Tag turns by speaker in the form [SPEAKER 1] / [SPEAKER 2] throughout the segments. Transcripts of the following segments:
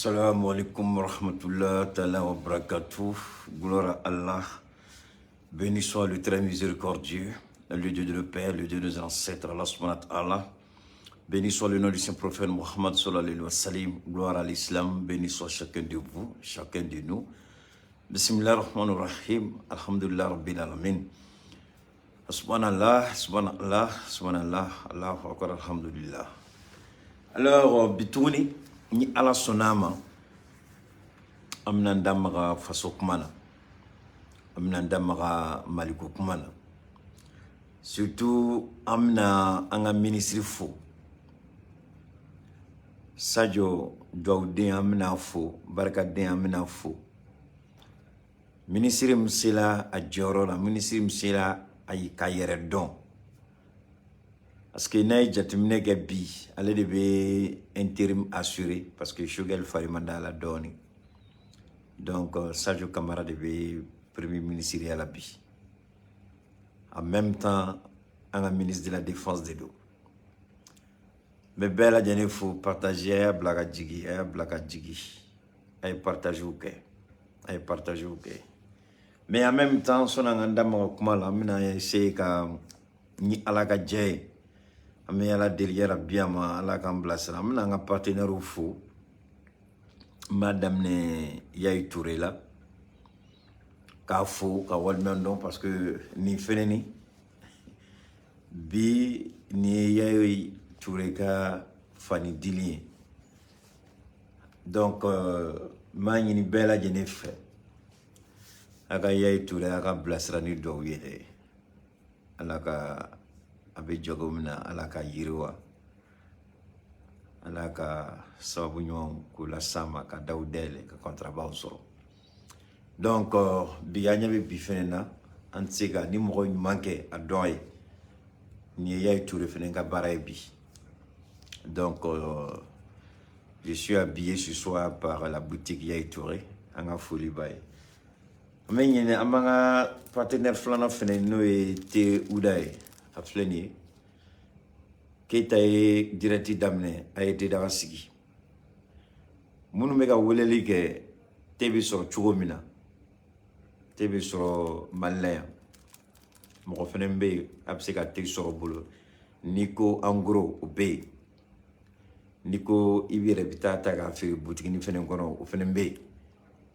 [SPEAKER 1] Assalamu alaikum wa rahmatullah ta'ala wa barakatuh. Gloire à Allah. Béni soit le très miséricordieux, le Dieu de nos pères, le Dieu de nos ancêtres, Allah subhanahu wa ta'ala. Béni soit le nom du Saint prophète Muhammad sallallahu alayhi wa sallam. Gloire à l'islam. Béni soit chacun de vous, chacun de nous. Bismillah ar-Rahman ar-Rahim. Alhamdulillah Rabbil Alamin. Subhanallah, subhanallah, subhanallah, Allahu akbar, alhamdulillah. Alors, bituni, ni Ala sɔnna ma, an bɛna da maga faso kuma na, an bɛna da maga Maliko kuma na. Surtout, an bɛna an ka minisiri fo. Sadio dugawuden, an bɛna fo, barikaden, an bɛna fo. Minisiri min sera a jɔyɔrɔ la, minisiri min sera a ka yɛrɛ dɔn. Parce que n'a ye jateminɛ kɛ bi, ale de bɛ intérim assuré parce que Choguel fari man d'a la dɔɔni. Donc Sadio Camara de bɛ premier ministre ya la bi. En même temps, an ka ministre de la Défense de don. N bɛ bɛɛ lajɛlen fo. Partager, a y'a bila ka jigin, a y'a bila ka jigin, a ye partagew kɛ, a ye partagew kɛ. Mais en même temps, sɔnni an ka da maga kuma la, an bɛna essayer ka, ni Ala ka jɛ ye, an bɛ Ala deli yarabi a ma, Ala k'an bilasira. An bɛna an ka partenaires fo. N b'a daminɛ Yayi Toure la, k'a fo ka waleɲuman dɔn, parce que nin fɛnɛ ni bi, nin ye Yayi Toure ka fani dili ye. Donc n b'a ɲini bɛɛ lajɛlen fɛ, a ka Yayi Toure a ka bilasira ni duwawu ye dɛ. Ala ka a bɛ jago min na, Ala ka yiriwa, Ala ka sababu ɲuman k'o las'a ma, ka daw dayɛlɛ, ka contratbaw sɔrɔ. Donc bi, an ɲɛ bɛ bi fɛnɛ na, an tɛ se ka ni mɔgɔ ɲuman kɛ a dɔn ye. Nin ye Yayi Toure fɛnɛ ka baara ye bi. Donc je suis habillé ce soir par la boutique Yayi Touré. An ka foli b'a ye. An bɛ ɲinɛ, an b'an ka partenaire filanan fɛnɛ, n'o ye Te Uda ye. A filɛ nin ye, Keyita ye direct daminɛ, a ye te daga sigi. Minnu bɛ ka weleli kɛ, te bɛ sɔrɔ cogo min na, te bɛ sɔrɔ Mali la yan. Mɔgɔ fɛnɛ bɛ yen, a bɛ se ka te sɔrɔ bolo. N'i ko en gros, o bɛ yen. N'i ko i yɛrɛ bɛ taa ta k'a feere butiginin fɛnɛ kɔnɔ, o fɛnɛ bɛ yen.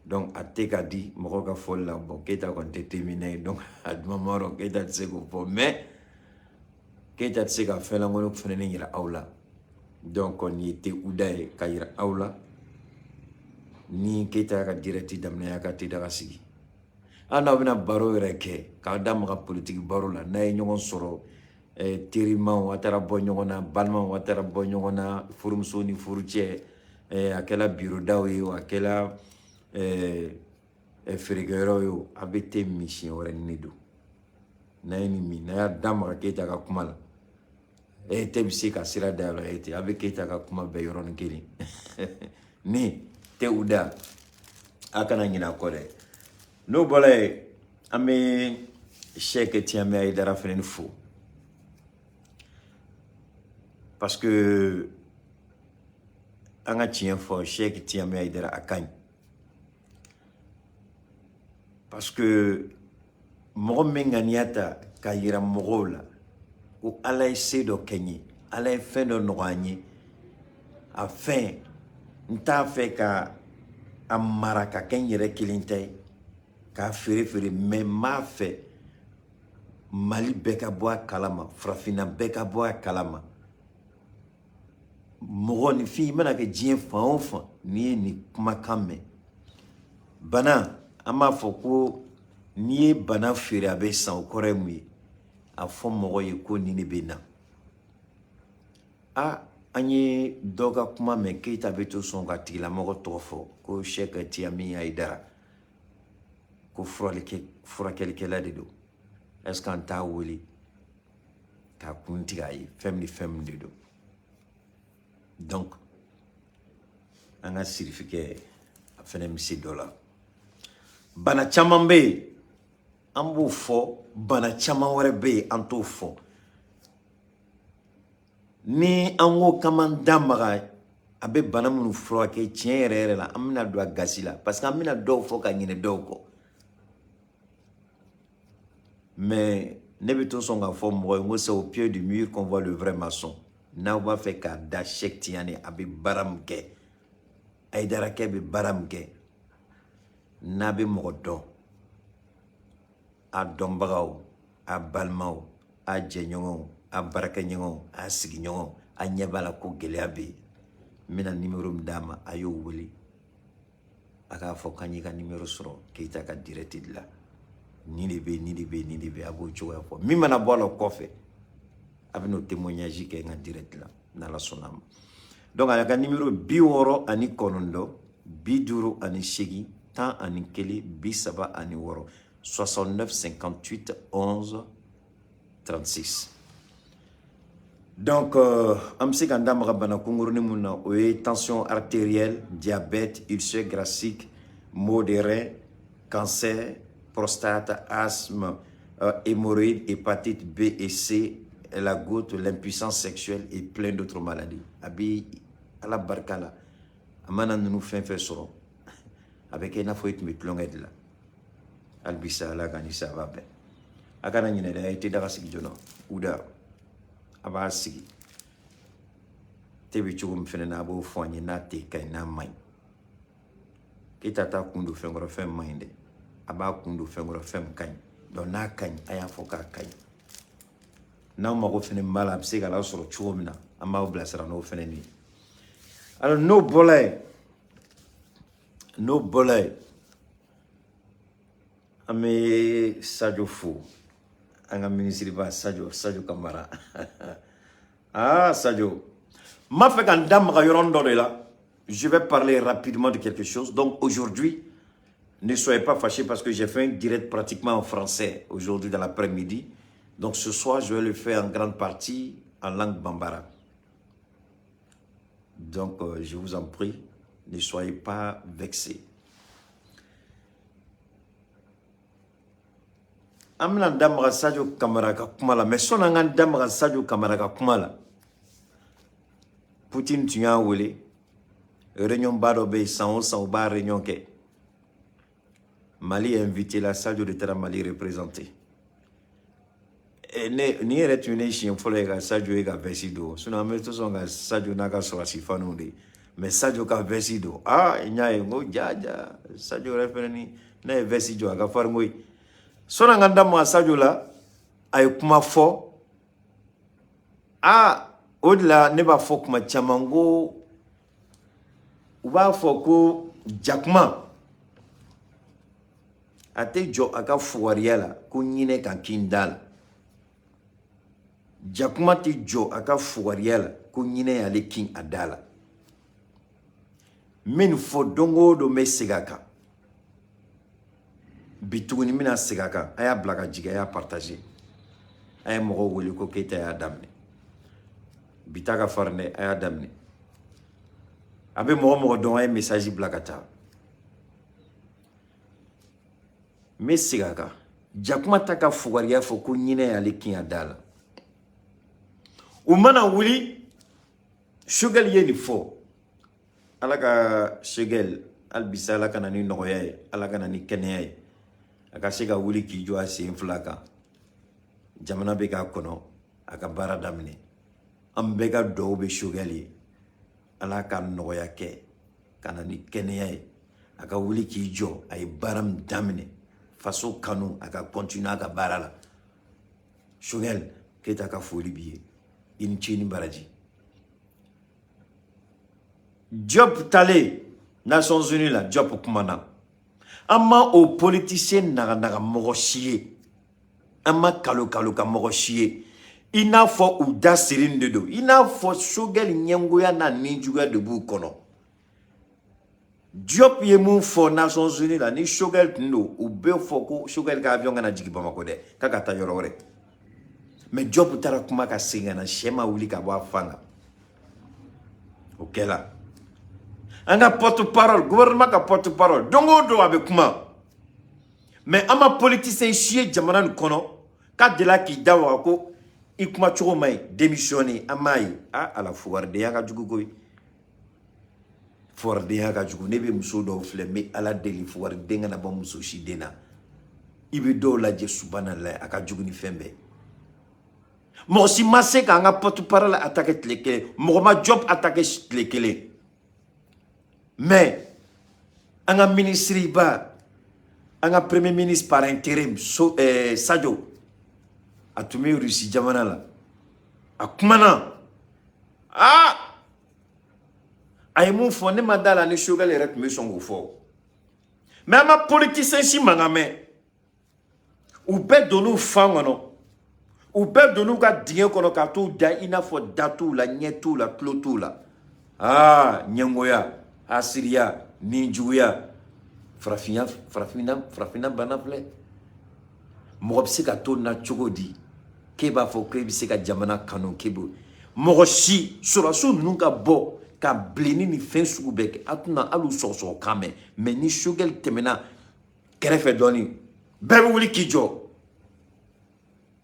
[SPEAKER 1] Donc a te ka di mɔgɔw ka fɔli la. Bon, Keyita kɔni tɛ te min ye, donc a duman ma dɔn, Keyita tɛ se k'o fɔ, mais Keyita tɛ se ka fɛn lankolon fɛnɛ yira aw la. Donc nin ye te Uda ye ka yira aw la. Ni Keyita y'a ka direct daminɛ, y'a ka te daga sigi, hali n'aw bɛna baro yɛrɛ kɛ, k'aw da maga politiki baro la, n'a ye ɲɔgɔn sɔrɔ, terimaw, a taara bɔ ɲɔgɔn na, balimaw, a taara bɔ ɲɔgɔn na, furumuso ni furucɛ, a kɛla birodaw ye o, a kɛla feerekɛyɔrɔ ye o, a bɛ te min siɲɛ wɛrɛ ni ne don. N'a ye nin min, n'a y'a da maga Keyita ka kuma la, e te bɛ se ka sira dayɛlɛ e te, a bɛ Keyita ka kuma bɛɛ yɔrɔnin kelen. Ni te Uda, a kana ɲinɛ a kɔ dɛ. N'o bɔra yen, an bɛ Sɛki Tiyame Ayidara fɛnɛ fo, parce que an ka tiɲɛ fɔ, Sɛki Tiyame Ayidara a ka ɲi, parce que mɔgɔ min ŋaniya ta k'a yira mɔgɔw la ko Ala ye se dɔ kɛ n ye, Ala ye fɛn dɔ nɔgɔya n ye, a fɛn n t'a fɛ ka a mara ka kɛ n yɛrɛ kelen ta ye k'a feere feere, mais n b'a fɛ Mali bɛɛ ka bɔ a kalama, farafinna bɛɛ ka bɔ a kalama. Mɔgɔninfin, i mana kɛ diɲɛ fan o fan, n'i ye nin kumakan mɛn, bana, an b'a fɔ ko n'i ye bana feere, a bɛ san. O kɔrɔ ye mun ye? A fɔ mɔgɔ ye ko nin de bɛ na. A an ye dɔ ka kuma mɛn, Keyita bɛ to sɔn ka tigilamɔgɔ tɔgɔ fɔ ko Sɛki Tiyami Ayidara, ko furakɛlikɛla de don. Est ce que an t'a wele k'a kun tigɛ a ye, fɛn min ni fɛn min de don? Donc an ka sirifikɛ, a fɛnɛ bɛ se dɔ la. Bana caman bɛ yen, an b'o fɔ. Bana caman wɛrɛ bɛ yen, an t'o fɔ. Ni an ko k'an b'an da maga A bɛ bana minnu furakɛ tiɲɛ yɛrɛ yɛrɛ la, an bɛna don a gasi la parce que an bɛna dɔw fɔ ka ɲinɛ dɔw kɔ. Mais ne bɛ to sɔn k'a fɔ mɔgɔ ye n ko c'est au pied du mur qu'on voit le vrai maçon. N'aw b'a fɛ k'a da Cheikh Tidiane, a bɛ baara min kɛ, Hayidara kɛ bɛ baara min kɛ, n'a bɛ mɔgɔ dɔn, a dɔnbagaw, a balimaw, a jɛɲɔgɔnw, a baarakɛɲɔgɔnw, a sigiɲɔgɔnw, a ɲɛ b'a la ko gɛlɛya bɛ yen, n bɛna numéro min d'a ma, a y'o wele, a k'a fɔ k'an y'i ka numéro sɔrɔ Keyita ka direct de la, nin de bɛ yen, nin de bɛ yen, nin de bɛ yen. A b'o cogoya fɔ. Min mana bɔ a la o kɔfɛ, a bɛ n'o témoignage kɛ n ka direct la, n'Ala sɔnna a ma. Donc a ka numéro 69 58 11 36, 69 58 11 36. Donc an bɛ se k'an da maga bana kunkurunin mun na, o ye tension artérielle, diabète, ulcère gastrique, maux de rein, cancer, prostate, asthme, hémorroïdes, hépatite B et C, la goutte, l'impuissance sexuelle et plein d'autres maladies. A bɛ Ala barika la, a mana ninnu fɛn fɛn sɔrɔ, a bɛ kɛ i n'a fɔ i tun bɛ tulonkɛ de la. Hali bi sa, Ala ka ni saba bɛn. A kana ɲinɛ dɛ, a ye te daga sigi joona uda, a b'a sigi te bɛ cogo min fɛnɛ na, a b'o fɔ an ye n'a te ka ɲi, n'a man ɲi. Keyita t'a kun don fɛn kɔrɔ fɛn man ɲi dɛ, a b'a kun don fɛn kɔrɔ fɛn min ka ɲi. Donc n'a ka ɲi, a y'a fɔ k'a ka ɲi. N'aw mago fɛnɛ b'a la, a bɛ se ka lasɔrɔ cogo min na, an b'aw bilasira n'o fɛnɛ ye. Alors n'o bɔla yen, an bɛ Sadio fo, an ka minisiriba Sadio, Sadio Kamara. Ah Sadio, n b'a fɛ ka n da maga yɔrɔnin dɔ de la. Je vais parler rapidement de quelque chose. Donc aujourd'hui, ne soyez pas fâchés parce que j'ai fait un direct pratiquement en français aujourd'hui dans l'après-midi. Donc ce soir, je vais le faire en grande partie en langue bambara. Donc je vous en prie, ne soyez pas vexés. An bɛna da maga Sadio Kamara ka kuma la, mais sɔnni an k'an da maga Sadio Kamara ka kuma la, Poutine tun y'a wele réunion ba dɔ bɛ yen, san o san u b'a réunion kɛ. Mali est invité la, Sadio de taara Mali représenté. Ne nin yɛrɛ tun ye ne siɲɛ fɔlɔ ye ka Sadio ye ka veste don, sinon an bɛ to sɔn ka Sadio n'a ka sɔrɔsi faniw de, mais Sadio ka veste don, ah n y'a ye, n ko ja ja, Sadio yɛrɛ fɛnɛ ni n'a ye veste jɔ, a ka farin koyi. Sɔnni an ka da maga Sadio la, a ye kuma fɔ. Ah, o de la ne b'a fɔ kuma caman ko u b'a fɔ ko jakuma a tɛ jɔ a ka fugariya la ko ɲinɛ ka kin da la. Jakuma tɛ jɔ a ka fugariya la ko ɲinɛ y'ale kin a da la. N bɛ nin fɔ don o don, n bɛ segin a kan bi tuguni, n bɛna segin a kan. A y'a bila ka jigin, a y'a partager, a ye mɔgɔw wele ko Keyita y'a daminɛ bi ta ka farin dɛ. A y'a daminɛ, a bɛ mɔgɔ mɔgɔ dɔn, a ye message bila ka taa. N bɛ segin a kan, jakuma ta ka fugariya fɔ ko ɲinɛ y'ale kin a da la. U mana wuli, Choguel ye nin fɔ. Ala ka Choguel hali bisa, Ala ka na ni nɔgɔya ye, Ala ka na ni kɛnɛya ye, a ka se ka wuli k'i jɔ a sen fila kan. Jamana bɛ k'a kɔnɔ, a ka baara daminɛ. An bɛɛ ka duwawu bɛ Choguel ye, Ala ka nɔgɔya kɛ ka na ni kɛnɛya ye, a ka wuli k'i jɔ. A ye baara min daminɛ, faso kanu, a ka continuer a ka baara la. Choguel Keyita ka foli b'i ye, i ni ce ni baraji. Diop talen Nations Unies la, Diop kumana. An ma o politicien naganaga mɔgɔ si ye, an ma kalo kalo ka mɔgɔ si ye, i n'a fɔ u da siri de don, i n'a fɔ Choguel ɲɛngoya n'a nijuguya de b'u kɔnɔ. Diop ye mun fɔ Nations Unies la, ni Choguel tun don, u bɛ fɔ ko Choguel ka avion kana jigin Bamakɔ dɛ, k'a ka taa yɔrɔ wɛrɛ. Mais Diop taara kuma ka segin ka na, sɛ ma wuli ka bɔ a fan kan. O kɛla an ka porte parole, gouvernement ka porte parole, don o don a bɛ kuma. Mais an ma politicien si ye jamana nin kɔnɔ k'a delila k'i da waga ko i kuma cogo man ɲi, démissionner. An m'a ye. Ah, ala, fugaridenya ka jugu koyi. Fugaridenya ka jugu. Ne bɛ muso dɔw filɛ, n bɛ Ala deli, fugariden kana bɔ muso si den na. I bɛ dɔw lajɛ, subhanallah, a ka jugu ni fɛn bɛɛ. Mɔgɔ si ma se k'an ka porte-parole attaquer tile kelen, mɔgɔ ma Diop attaquer tile kelen. Mais an ka ministre ba, an ka premier ministre par intérim, so, Sadio, a tun bɛ Russie jamana la, a kumana. Aa, a ye mun fɔ? Ne ma da la ni Choguel yɛrɛ tun bɛ sɔn k'o fɔ. Mais an ma politicien si mankan mɛn. U bɛɛ donn'u fan kɔnɔ, u bɛɛ donn'u ka dingɛ kɔnɔ ka t'u da i n'a fɔ da t'u la, ɲɛ t'u la, tulo t'u la. Aa, ɲɛngoya, hasiriya, nijuguya, farafinya, farafinna, farafinna bana filɛ. Mɔgɔ bɛ se ka to na cogo di k'e b'a fɔ k'e bɛ se ka jamana kanu, k'e bɛ mɔgɔ si sɔrɔsiw ninnu ka bɔ ka bilenni ni fɛn sugu bɛɛ kɛ, a tɛna hali u sɔgɔsɔgɔ kan mɛn. Mais ni Choguel tɛmɛna kɛrɛfɛ dɔɔni, bɛɛ bɛ wuli k'i jɔ.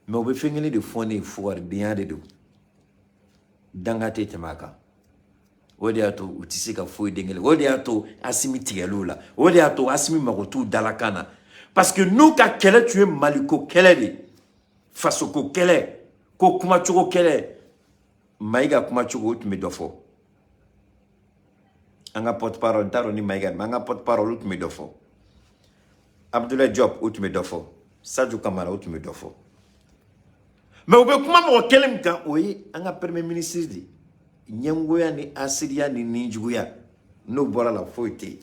[SPEAKER 1] Mais u bɛ fɛn kelen de fɔ ne ye: fugaridenya de don, danga tɛ tɛmɛ a kan. O de y'a to u tɛ se ka foyi den kelen. O de y'a to Asimi tigɛl'u la. O de y'a to Asimi mago t'u dalakan na, parce que n'u ka kɛlɛ tun ye Maliko kɛlɛ de, fasoko kɛlɛ, ko kumacogo kɛlɛ, Mayiga kumacogo, o tun bɛ dɔ fɔ. An ka porte parole, n t'a dɔn ni Mayiga, mais an ka porte parole, o tun bɛ dɔ fɔ. Abdoulaye Diop, o tun bɛ dɔ fɔ. Sadio Kamara, o tun bɛ dɔ fɔ. Mais u bɛ kuma mɔgɔ kelen min kan, o ye an ka premier ministre de ye. Ɲɛngoya ni asiriya ni nijuguya, n'o bɔra la, foyi tɛ yen.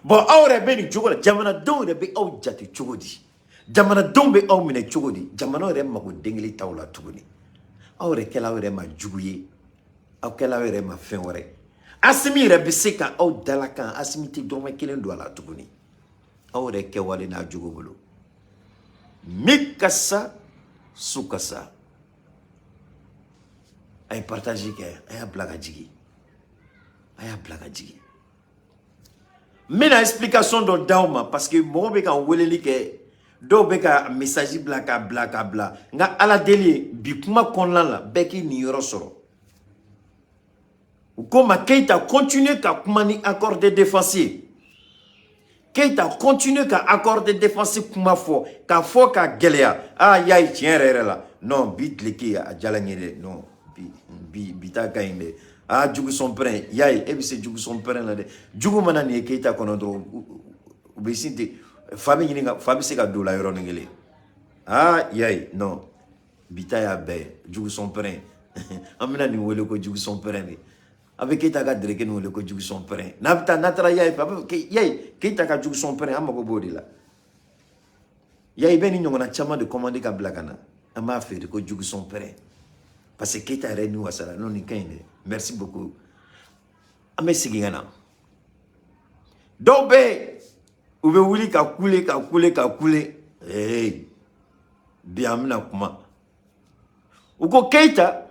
[SPEAKER 1] Bon, aw yɛrɛ bɛ nin cogo la, jamanadenw yɛrɛ bɛ aw jate cogo di? Jamanadenw bɛ aw minɛ cogo di? Jamana yɛrɛ mago den kelen t'aw la tuguni. Aw yɛrɛ kɛla aw yɛrɛ ma jugu ye, aw kɛla aw yɛrɛ ma fɛn wɛrɛ. Asimi yɛrɛ bɛ se ka aw dalakan, Asimi tɛ dɔrɔmɛ kelen don a la tuguni, aw yɛrɛ kɛwale n'a jogo bolo. Mi ka sa, su ka sa. A ye partage kɛ, a y'a bila ka jigin, a y'a bila ka jigin. N bɛna explication dɔ d'aw ma, parce que mɔgɔw bɛ ka weleli kɛ, dɔw bɛ ka message bila ka bila ka bila. N ka Ala deli ye, bi kuma kɔnɔna la, bɛɛ k'i niyɔrɔ sɔrɔ. U ko ma: Keyita, continue ka kuma ni accord de défense ye. Keyita, continue ka accord de défense kuma fɔ, k'a fɔ ka gɛlɛya. Aa, y'a ye, tiɲɛ yɛrɛ yɛrɛ la, non, bi tileke a diyara n ye dɛ. Non, bi bi bi ta ka ɲi dɛ. Aa, jugu sɔn pɛrɛn, y'a ye, e bɛ se jugu sɔn pɛrɛn la dɛ. Jugu mana nin ye Keyita kɔnɔ dɔrɔn, u bɛ sin ten, fa bɛ ɲini ka fa bɛ se ka don o la yɔrɔnin kelen. Aa, y'a ye, non, bi ta y'a bɛɛ ye jugu sɔn pɛrɛn. An bɛna nin wele ko jugu sɔn pɛrɛn de. A bɛ Keyita ka dereke nin wele ko jugu sɔn pɛrɛn. N'a bɛ taa, n'a taara, y'a ye, a bɛ fɔ: y'a ye, Keyita ka jugu sɔn pɛrɛn, an mago b'o de la. Y'a ye, i bɛ nin ɲɔgɔnna caman de commandé ka bila ka na, an b'a feere ko jugu sɔn pɛrɛn, parce que Keyita yɛrɛ ni wasara. Non, nin ka ɲi dɛ, merci beaucoup. An bɛ segin ka na. Dɔw bɛ yen, u bɛ wuli ka kule, ka kule, ka kule. Ee, bi an bɛna kuma. U ko: Keyita,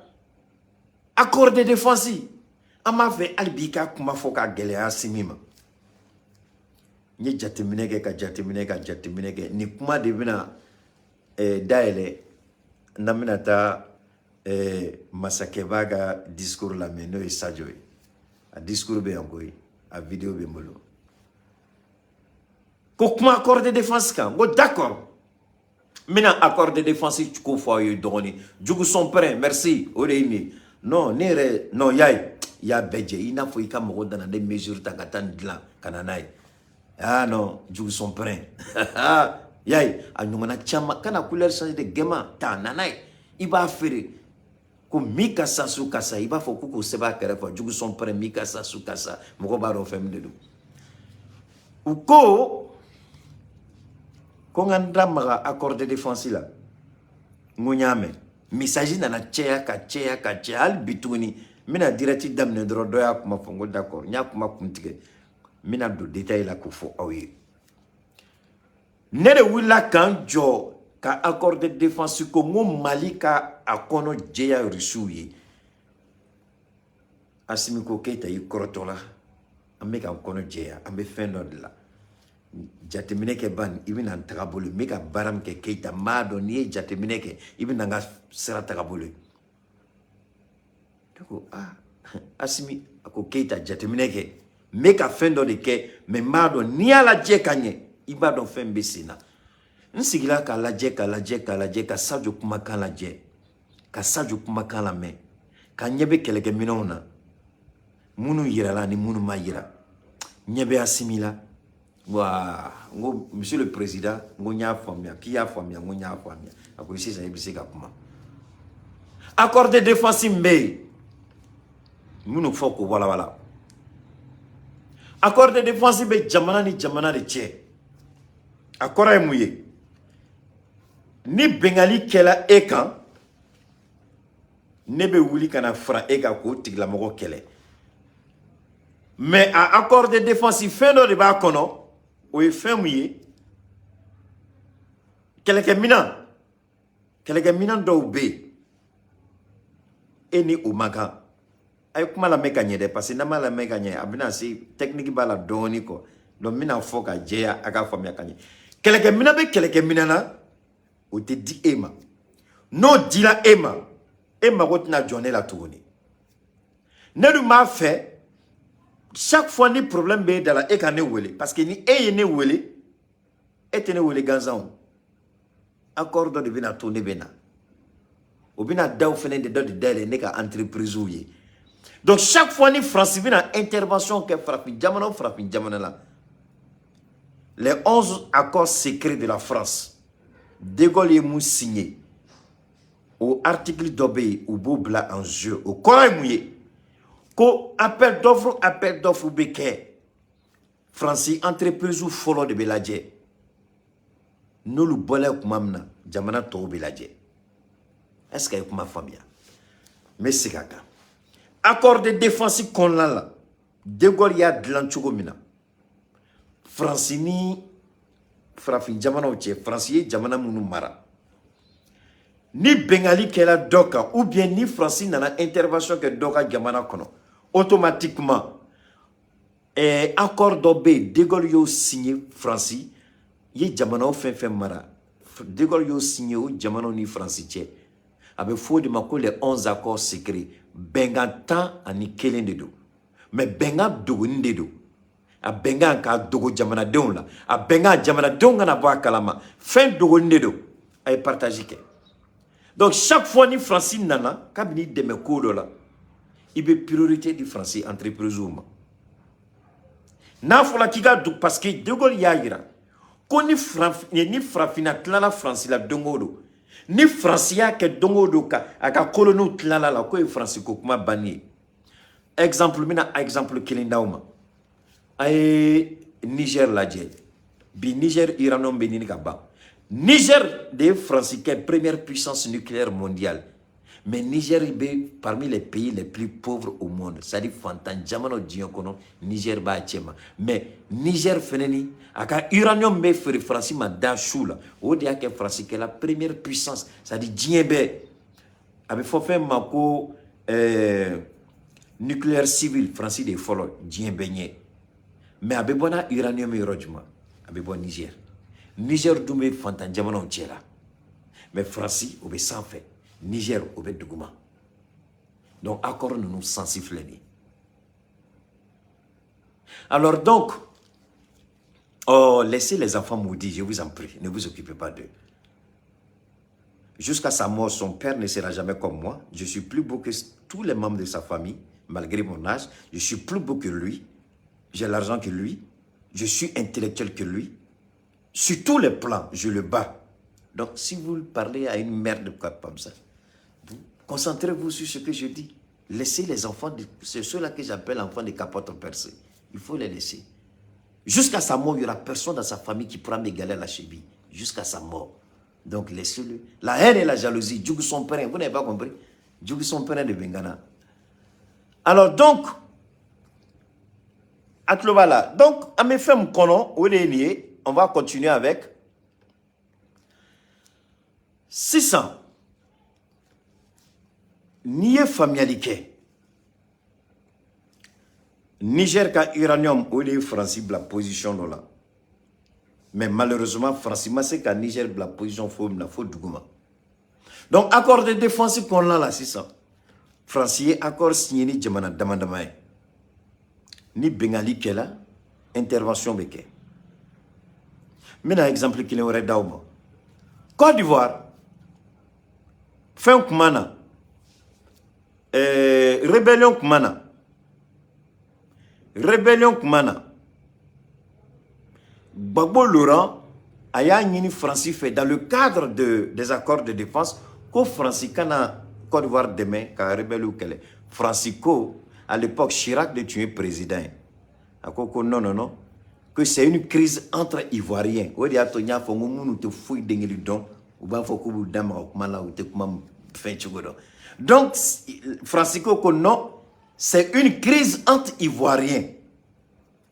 [SPEAKER 1] accord de défense, an b'a fɛ hali bi i ka kuma fɔ ka gɛlɛya Asimi ma. N ye jateminɛ kɛ, ka jateminɛ, ka jateminɛ kɛ. Nin kuma de bɛna dayɛlɛ n'an bɛna taa masakɛba ka discours lamɛn, n'o ye Sadio ye. A discours bɛ yan koyi, a vidéo bɛ n bolo. Ko kuma accord de défense kan. N ko d'accord, n bɛna accord de défense ko fɔ aw ye dɔgɔnin. Jugu sɔn pɛrɛn, merci, o de ye nin ye. Non, ne yɛrɛ, non, y'a ye, i y'a bɛɛ jɛ i n'a fɔ i ka mɔgɔ nana ne mesure ta ka taa nin dilan ka na n'a ye. Ah non, jugu sɔn pɛrɛn, y'a ye, a ɲɔgɔnna caman kana couleur changer de, gɛman ta na n'a ye, i b'a feere ko mi ka sa, su ka sa. I b'a fɔ k'u k'o sɛbɛn a kɛrɛfɛ: jugu sɔn pɛrɛn, mi ka sa, su ka sa. Mɔgɔ b'a dɔn fɛn min de don. U ko n ka n da maga accord de défense la. N ko n y'a mɛn. Message nana caya, ka caya, ka caya. Hali bi tuguni, n bɛna direct daminɛ dɔrɔn, dɔ y'a kuma fɔ. N ko d'accord, n y'a kuma kun tigɛ, n bɛna don détail la k'o fɔ aw ye. Ne de wulila k'an jɔ ka accord de défense ko, n ko Mali ka a kɔnɔ jɛya Rusiw ye. Asimi ko: Keyita, i kɔrɔtɔ la, an bɛ k'an kɔnɔ jɛya, an bɛ fɛn dɔ de la. Jateminɛ kɛ ban, i bɛna n tagabolo, n bɛ ka baara min kɛ. Keyita, n b'a dɔn n'i ye jateminɛ kɛ, i bɛna n ka sira tagabolo ye. Ne ko: ah, Asimi. A ko: Keyita, jateminɛ kɛ. N bɛ ka fɛn dɔ de kɛ, mais n b'a dɔn n'i y'a lajɛ ka ɲɛ, i b'a dɔn fɛn bɛ sen na. N sigila k'a lajɛ, k'a lajɛ, k'a lajɛ, ka Sadio kumakan lajɛ, ka Sadio kumakan lamɛn, ka ɲɛ bɛ kɛlɛkɛminɛnw na, minnu yirala ni minnu ma yira. Ɲɛ bɛ Asimi la wa. N ko: "Monsieur le président," n ko, "n y'a faamuya." K'i y'a faamuya? N ko n y'a faamuya. A ko sisan i bɛ se ka kuma. Accord de défense min bɛ yen, minnu fɔ k'o walawala, accord de défense bɛ jamana ni jamana de cɛ. A kɔrɔ ye mun ye? Ni bengali kɛla e kan, ne bɛ wuli ka na fara e kan k'o tigilamɔgɔ kɛlɛ. Mais a accord de défense, fɛn dɔ de b'a kɔnɔ. O ye fɛn mun ye? Kɛlɛkɛminan dɔw bɛ yen, e ni o man kan. A ye kuma lamɛn ka ɲɛ dɛ, parce que n'an m'a lamɛn ka ɲɛ, a bɛna se technique b'a la dɔɔni kɔ. Donc n bɛna fɔ ka jɛya, a k'a faamuya ka ɲɛ. Kɛlɛkɛminan bɛ kɛlɛkɛminan na, o tɛ di e ma. N'o dira e ma, e mago tɛna jɔ ne la tuguni. Ne dun b'a fɛ, chaque fois ni problème bɛ e da la, e ka ne wele, parce que ni e ye ne wele, e tɛ ne wele gansan. O accord dɔ de bɛna to, ne bɛ na, o bɛna daw fɛnɛ de dɔ de dayɛlɛ ne ka entreprise ye. Donc chaque fois ni France bɛna intervention kɛ farafin jamana o farafin jamana la, les 11 accords secrets de la France, De Gaulle ye mun signé, o article dɔ bɛ yen, u b'o bila en jeu. O kɔrɔ ye mun ye? Ko appel d'offre bɛ kɛ, Faransi entreprise fɔlɔ de bɛ lajɛ. N'olu bɔla tuma min na, jamana tɔw bɛ lajɛ. Est ce que a ye kuma faamuya? N bɛ segin a kan. Accord de défense kɔnɔna la, De Gaulle y'a dilan cogo min na Faransi ni farafin jamanaw cɛ, Faransi ye jamana minnu mara, ni bengali kɛra dɔ kan, ou bien ni Faransi nana intervention kɛ dɔ ka jamana kɔnɔ, automatiquement accord dɔ bɛ yen, De Gaulle y'o signé. Faransi ye jamanaw fɛn fɛn mara, De Gaulle y'o signé o jamanaw ni Faransi cɛ. A bɛ fɔ o de ma ko les 11 accords secrets. Bɛnkan 11 de don, mais bɛnkan dogoni de don. A bɛnkan k'a dogo jamanadenw la, a bɛnkan jamanadenw kana bɔ a kalama, fɛn dogoni de don. A ye partage kɛ. Donc chaque fois ni Faransi nana kabini dɛmɛ ko dɔ la, i bɛ priorité di Faransi entreprise ma. N'a fɔra k'i ka don, parce que De Gaulle y'a yira ko ni farafinna tilala Faransi la don o don, ni Faransi y'a kɛ don o don ka a ka koloniw tilala la, k'o ye Faransi ko kuma banni ye. Exemple, n bɛna exemple kelen d'aw ma. A ye Niger lajɛ bi. Niger uranium bɛ ɲini ka ban. Niger de ye Faransi kɛ première puissance nucléaire mondiale, mais Niger bɛ parmi les pays les plus pauvres au monde, c'est à dire fantan jamanaw diɲɛ kɔnɔ, Niger b'a cɛma. Mais Niger fɛnɛ ni a ka uranium bɛ feere Faransi ma da su la. O de y'a kɛ Faransi kɛla première puissance, c'est à dire diɲɛ bɛɛ. A bɛ fɔ fɛn ma ko nucléaire civil, Faransi de ye fɔlɔ diɲɛ bɛɛ ɲɛ. Mais a bɛ bɔ n'a uranium yɔrɔ jumɛn? A bɛ bɔ Niger. Niger dun bɛ fantan jamanaw cɛ la, mais Faransi o bɛ sanfɛ, Niger o bɛ duguma. Donc accord ninnu sens filɛ nin ye. Alors donc, oh, laissez les enfants maudits, je vous en prie, ne vous occupez pas d'eux. Jusqu'à sa mort, son père ne sera jamais comme moi. Je suis plus beau que tous les membres de sa famille, malgré mon âge. Je suis plus beau que lui. J'ai l'argent que lui. Je suis intellectuel que lui. Sur tous les plans, je le bats. Donc, si vous parlez à une merde comme ça, concentrez-vous sur ce que je dis. Laissez les enfants, c'est ceux-là que j'appelle enfants de capote percée. Il faut les laisser. Jusqu'à sa mort, il n'y aura personne dans sa famille qui pourra m'égaler à la cheville. Jusqu'à sa mort. Donc laissez-le. La haine et la jalousie, Djougou son père, vous n'avez pas compris. Djougou son père de Bengana. Alors donc, là. Donc, an bɛ fɛn min kɔnɔ, o de ye nin ye. On va continuer avec. Sisan, n'i ye faamuyali kɛ, Niger ka uranium, o de ye Faransi bila position dɔ la. Mais malheureusement, Faransi ma se ka Niger bila position fo min na, fo duguma. Donc accord de défense kɔnɔna la sisan, Faransi ye accord signé ni jamana dama dama ye. Ni bengali kɛla, intervention bɛ kɛ. N bɛna exemple kelen wɛrɛ d'aw ma. Côte d'Ivoire fɛn kuma na, rébellion kuma na, rébellion kuma na, Gbagbo Laurent a y'a ɲini Faransi fɛ, dans le cadre des accords de défense, ko Faransi kana Côte d'Ivoire dɛmɛ ka rebelle kɛlɛ. Faransi ko, à l'époque, Chirac de tun ye président ye, a ko ko non, non, non, que c'est une crise entre Ivoiriens. O de y'a to n y'a fɔ n ko minnu tɛ foyi den kelen dɔn, u b'a fɔ k'u b'u da maga kuma la, u tɛ kuma fɛn cogo dɔn. Donc Faransi ko ko non, c'est une crise entre Ivoiriens,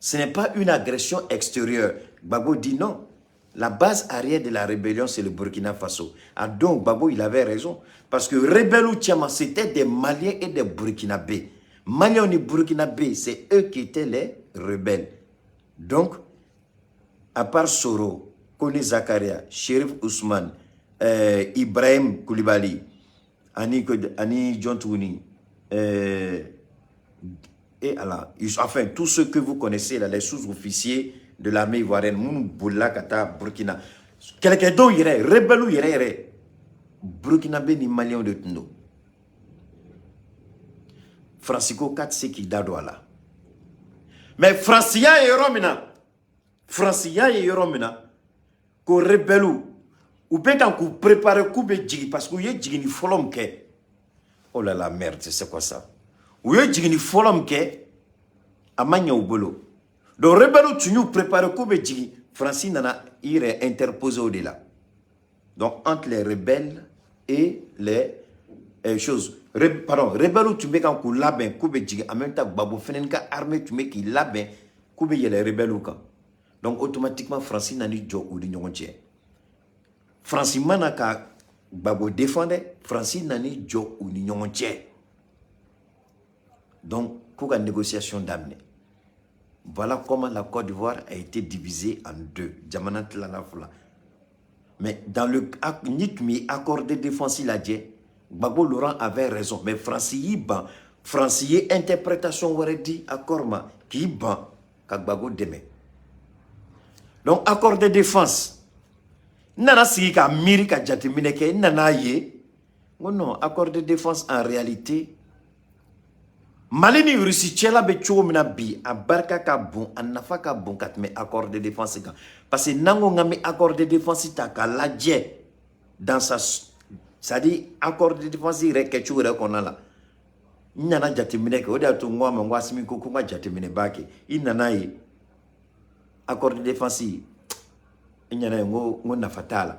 [SPEAKER 1] ce n'est pas une agression extérieure. Gbagbo dit non. La base arrière de la rébellion, c'est le Burkina Faso. Ah donc, Gbagbo, il avait raison. Parce que rebelle caman, c'était des Maliens et des Burkinabés. Maliens et Burkinabés, c'est eux qui étaient les rebelles. Donc, à part Soro, Kone Zakaria, Shérif Ousmane, Ibrahim Koulibaly, ani John Touni, et Allah, enfin, tous ceux que vous connaissez, là, les sous-officiers de l'armée ivoirienne, minnu bolila ka taa Burkina. Kɛlɛkɛdenw yɛrɛ, rebelle yɛrɛ yɛrɛ, Burkinabé ni Maliyɛnw de tun don. Faransi ko k'a tɛ se k'i da don a la. Mais Faransi y'a ye yɔrɔ min na, Faransi y'a ye yɔrɔ min na ko rebelle u bɛ kan k'u préparer k'u bɛ jigin, parce que u ye jiginni fɔlɔ min kɛ, oh là là, merde, c'est quoi ça? U ye jiginni fɔlɔ min kɛ, a ma ɲɛ u bolo. Donc rebelle tun y'u préparer k'u bɛ jigin. Faransi nana i yɛrɛ interposer o de la. Donc entre les rebelles et les choses, pardon, rebelle tun bɛ kan k'u labɛn k'u bɛ jigin, en même temps Gbagbo fɛnɛ ka armée tun bɛ k'i labɛn k'u bɛ yɛlɛ rebelle kan. Donc automatiquement, Faransi nana jɔ u ni ɲɔgɔn cɛ. Faransi mana ka Gbagbo défend dɛ, Faransi nana jɔ u ni ɲɔgɔn cɛ. Donc k'u ka négociation daminɛ. Voilà comment la Côte d'Ivoire a été divisée en deux. Jamana tilala fila. Mais dans le ni tun bɛ accord de défense lajɛ, Gbagbo Laurent avait raison, mais Faransi y'i ban. Faransi ye interprétation wɛrɛ di accord ma k'i ban ka Gbagbo dɛmɛ. Donc accord de défense, n nana sigi ka miiri, ka jateminɛ kɛ, n nana ye n ko non, accord de défense, en réalité, Mali ni Russie cɛla bɛ cogo min na bi, a barika ka bon, a nafa ka bon ka tɛmɛ accord de défense kan. Parce que n'an ko k'an bɛ accord de défense ta k'a lajɛ dans sa, c'est à dire accord de défense yɛrɛ kɛcogo yɛrɛ kɔnɔna la, n nana jateminɛ kɛ. O de y'a to n ko a ma n ko Asimi ko ko n ka jateminɛba kɛ. I nana ye accord de défense, i nana ye n ko nafa t'a la.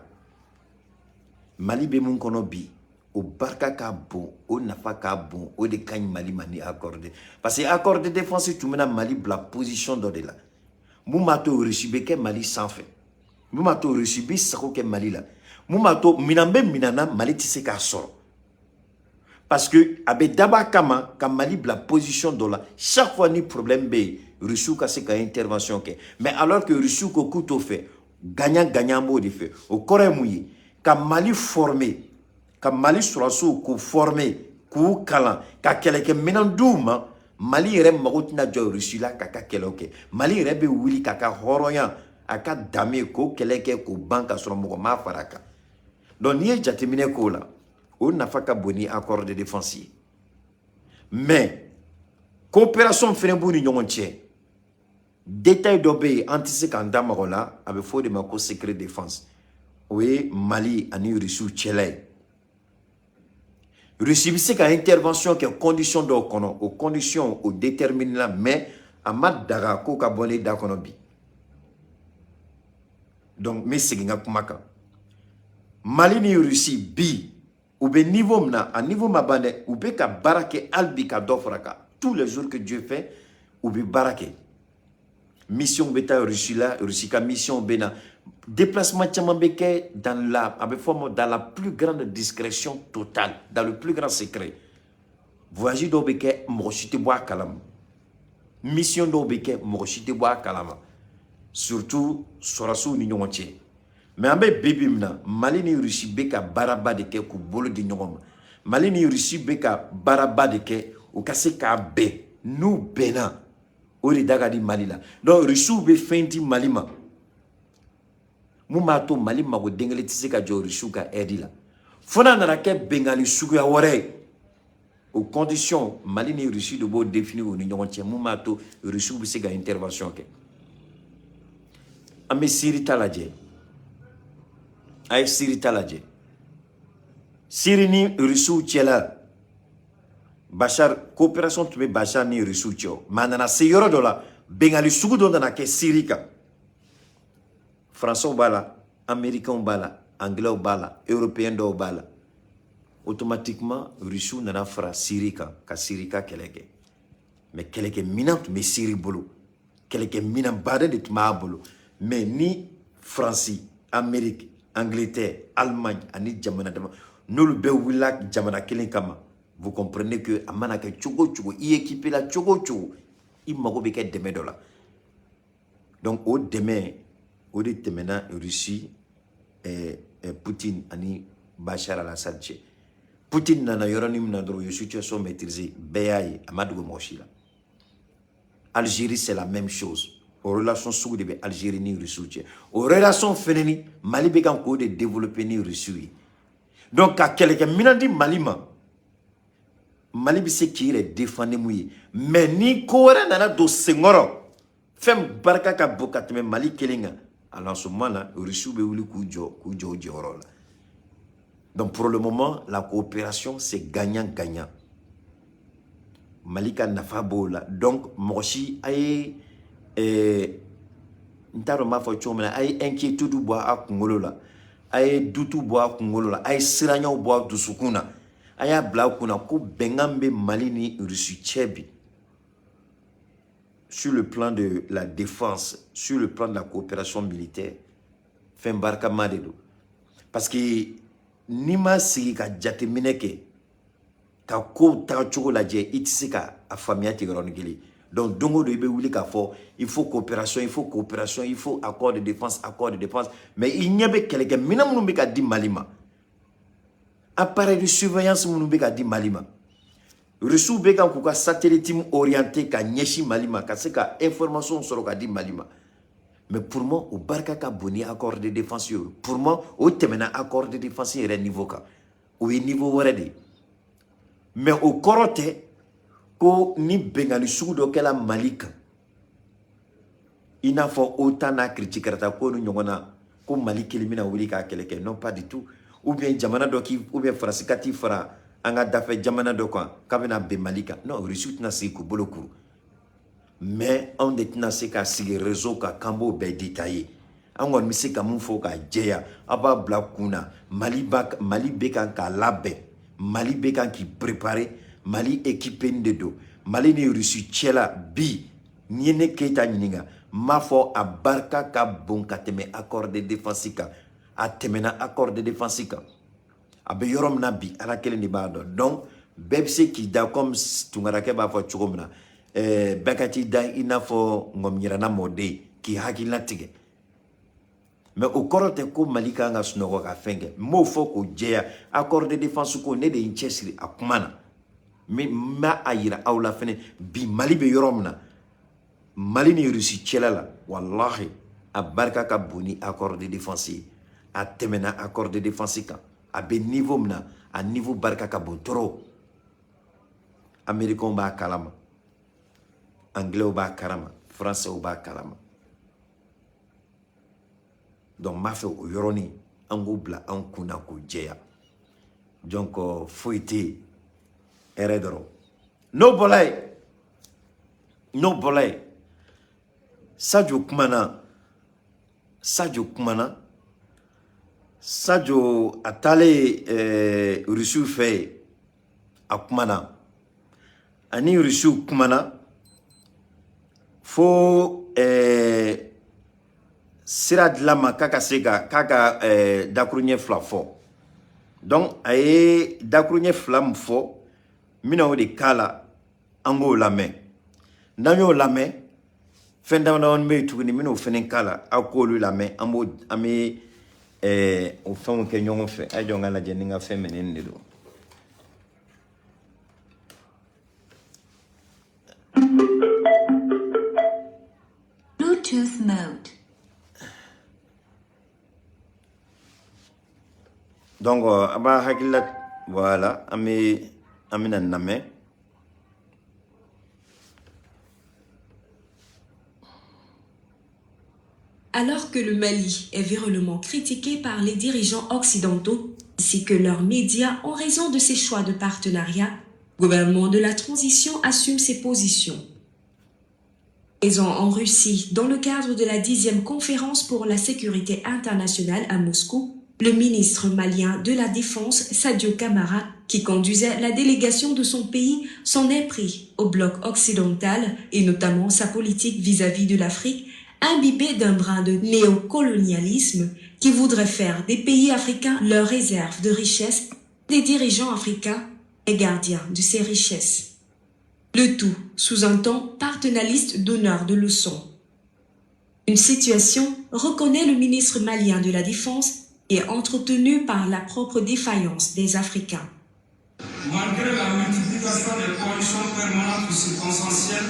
[SPEAKER 1] Mali bɛ mun kɔnɔ bi, o barika ka bon, o nafa ka bon, o de ka ɲi Mali ma ni accord de, parce que accord de défense tun bɛna Mali bila position dɔ de la mun b'a to Russie bɛ kɛ Mali sanfɛ, mun b'a to Russie bɛ sago kɛ Mali la, mun b'a to minɛn bɛ minɛn na, Mali tɛ se k'a sɔrɔ, parce que a bɛ dabɔ a kama ka Mali bila position dɔ la, chaque fois ni problème bɛ yen, Russiw ka se ka intervention kɛ. Mais alors que Russiw ko k'u t'o fɛ, gagnant gagnant b'o de fɛ. O kɔrɔ ye mun ye? Ka Mali former, ka Mali sɔrɔdasiw k'u former, k'u kalan, ka kɛlɛkɛminɛn d'u ma. Mali yɛrɛ mago tɛna jɔ Russie la k'a ka kɛlɛw kɛ. Mali yɛrɛ bɛ wuli k'a ka hɔrɔnya, a ka danbe, k'o kɛlɛ kɛ k'o ban, ka sɔrɔ mɔgɔ m'a fara a kan. Donc n'i ye jateminɛ k'o la, o nafa ka bon ni accord de défense ye. Mais coopération fɛnɛ b'u ni ɲɔgɔn cɛ. Détail dɔ bɛ yen, an tɛ se k'an da maga o la, a bɛ fɔ o de ma ko secret défense. O ye Mali ani Russiw cɛla ye. Russie bɛ se ka intervention kɛ condition dɔw kɔnɔ. O condition o détermine la, mais a ma daga ko ka bɔ ne da kɔnɔ bi. Donc n bɛ segin n ka kuma kan. Mali ni Russie bi, u bɛ niveau min na, a niveau ma ban dɛ. U bɛ ka baara kɛ hali bi ka dɔ fara kan. Tous les jours que Dieu fait, u bɛ baara kɛ. Mission bɛ taa Russie la, Russie ka mission bɛ na, déplacement caman bɛ kɛ dans la, a bɛ fɔ ma, dans la plus grande discrétion totale, dans le plus grand secret. Voyage dɔw bɛ kɛ, mɔgɔ si tɛ bɔ a kalama. Mission dɔw bɛ kɛ, mɔgɔ si tɛ bɔ a kalama, surtout sɔrɔdasiw ni ɲɔgɔn cɛ. Mais an bɛ bi bi min na, Mali ni Russie bɛ ka baaraba de kɛ k'u bolo di ɲɔgɔn ma. Mali ni Russie bɛ ka baaraba de kɛ u ka se k'a bɛn. N'u bɛnna O de da ka di Mali la. Donc Rusiw bɛ fɛn di Mali ma mun b'a to Mali mago den kelen tɛ se ka jɔ Rusiw ka aide la, fo n'a nana kɛ bengali suguya wɛrɛ ye. O condition, Mali ni Russie de b'o définir u ni ɲɔgɔn cɛ, mun b'a to Rusiw bɛ se ka intervention kɛ. An bɛ Syrie ta lajɛ. A ye Syrie ta lajɛ. Syrie ni Rusiw cɛla, Bachar, coopération tun bɛ Bachar ni Rusiw cɛ o, mais a nana se yɔrɔ dɔ la, bengali sugu dɔ nana kɛ Syrie kan. Français b'a la, Américains b'a la, Anglais b'a la, Européens dɔw b'a la. Automatiquement, Rusiw nana fara Syrie kan ka Syrie ka kɛlɛ kɛ. Mais kɛlɛkɛminɛn tun bɛ Syrie bolo, kɛlɛkɛminɛn baden de tun b'a bolo. Mais ni Faransi, Amérique, Angleterre, Allemagne ani jamana dama, n'olu bɛɛ wulila jamana kelen kama, vous comprenez que a mana kɛ cogo o cogo, i équipé la cogo o cogo, i mago bɛ kɛ dɛmɛ dɔ la. Donc o dɛmɛ o de tɛmɛna Russie, Poutine ani Bachar al-Assad cɛ. Poutine nana yɔrɔnin min na dɔrɔn, u ye situation maîtriser, bɛɛ y'a ye, a ma dogo mɔgɔ si la. Algérie, c'est la même chose. O relation sugu de bɛ Algérie ni Russie cɛ. O relation fɛnɛ ni Mali bɛ kan k'o de développer ni Russie ye. Donc ka kɛlɛkɛminɛn di Mali ma, Mali bɛ se k'i yɛrɛ défendre ni mun ye? Mais ni ko wɛrɛ nana don senkɔrɔ, fɛn barika ka bon ka tɛmɛ Mali kelen kan, alors en ce moment là, Russie bɛ wuli k'u jɔ u jɔyɔrɔ la. Donc pour le moment, la coopération, c'est gagnant-gagnant. Mali ka nafa b'o la. Donc mɔgɔ si a ye n t'a dɔn n b'a fɔ cogo min na, a ye inquiétude bɔ a kunkolo la, a ye doute bɔ a kunkolo la, a ye siranyaw bɔ a dusukun na. A y'a bila a kunna ko bɛnkan bɛ Mali ni Russie cɛ bi, sur le plan de la défense, sur le plan de la coopération militaire, fɛn barikama de don. Parce que n'i ma sigi ka jateminɛ kɛ, ka kow tagacogo lajɛ, i tɛ se ka a faamuya ten yɔrɔnin kelen. Donc don o don i bɛ wuli k'a fɔ il faut coopération, il faut coopération, il faut accord de défense, accord de défense, mais i ɲɛ bɛ kɛlɛkɛminɛn minnu bɛ ka di Mali ma, appareil de surveillance minnu bɛ ka di Mali ma, Rusiw bɛ kan k'u ka satellite orienté ka ɲɛsin Mali ma, ka se ka information sɔrɔ ka di Mali ma. Mais pour moi, o barika ka bon ni accord de défense ye. Pour moi, o tɛmɛna accord de défense yɛrɛ niveau kan, o ye niveau wɛrɛ de ye. Mais o kɔrɔ tɛ ko ni bɛnkanni sugu dɔ kɛla Mali kan, i n'a fɔ OTAN n'a kiricikarata ko ni ɲɔgɔn na, ko Mali kelen bɛna wuli k'a kɛlɛ kɛ. Non, pas du tout. Ou bien jamana dɔ k'i, ou bien Faransi ka t'i fara an ka dafɛ jamana dɔ kan k'a bɛna bɛn Mali kan, non, Rusiw tɛna sigi k'u bolo kuru. Mais anw de tɛna se ka sigi réseau kan k'an b'o bɛɛ détailler. An kɔni bɛ se ka mun fɔ k'a jɛya, aw b'a bila kun na, Mali ba, Mali bɛ kan k'a labɛn, Mali bɛ kan k'i préparer, Mali équipé de don. Mali ni Rusi cɛla bi, n'i ye ne Keyita ɲininka, n b'a fɔ a barika ka bon ka tɛmɛ accord de défense kan, a tɛmɛna accord de défense kan. A bɛ yɔrɔ min na bi, Ala kelen de b'a dɔn. Donc bɛɛ bɛ se k'i da comme tunkarakɛ b'a fɔ cogo min na, bɛɛ ka t'i da i n'a fɔ ŋɔmiɲɛrɛnna mɔden k'i hakilina tigɛ. Mais o kɔrɔ tɛ ko Mali kan ka sunɔgɔ ka fɛn kɛ. N b'o fɔ k'o jɛya, accord de défense ko, ne de ye n cɛsiri a kuma na. N b'a a yira aw la fɛnɛ bi, Mali bɛ yɔrɔ min na, Mali ni Rusi cɛla la, walahi, a barika ka bon ni accord de défense ye, a tɛmɛna accord de défense kan. A bɛ niveau min na, a niveau barika ka bon trop. Américains b'a kalama, Anglais b'a kalama, Français b'a kalama. Donc n b'a fɛ o yɔrɔnin an k'o bila an kun na k'o jɛya. Donc foyi tɛ yen, hɛrɛ dɔrɔn. N'o bɔla yen, Sadio kumana. Sadio kumana. Sadio a taalen Rusiw fɛ yen, a kumana ani Rusiw kumana fo sira dilan ma k'a ka se ka k'a ka dakuruɲɛ 2 fɔ. Donc a ye dakuruɲɛ 2 min fɔ, n bɛna o de k'a la, an k'o lamɛn. N'an y'o lamɛn, fɛn dama damani bɛ yen tuguni, n bɛn'o fɛnɛ k'a la, aw k'olu lamɛn. An b'o, an bɛ o fɛnw kɛ ɲɔgɔn fɛ. A ye jɔ n ka lajɛ ni n ka fɛn minɛnen de don.
[SPEAKER 2] Bluetooth mode.
[SPEAKER 1] Donc an b'a hakilila, voilà, an bɛna nin lamɛn.
[SPEAKER 3] Alors que le Mali est virulement critiqué par les dirigeants occidentaux ainsi que leurs médias en raison de ses choix de partenariat, le gouvernement de la transition assume ses positions. Présent en Russie dans le cadre de la 10e conférence pour la sécurité internationale à Moscou, le ministre malien de la Défense, Sadio Camara, qui conduisait la délégation de son pays, s'en est pris au bloc occidental et notamment sa politique vis-à-vis de l'Afrique, imbibée d'un brin de néocolonialisme qui voudrait faire des pays africains leur réserve de richesses, des dirigeants africains et gardiens de ces richesses. Le tout sous un ton paternaliste donneur de leçons. Une situation, reconnaît le ministre malien de la Défense, est entretenue par la propre défaillance des Africains.
[SPEAKER 4] Malgré la multiplication des coalitions permanentes ou circonstancielles,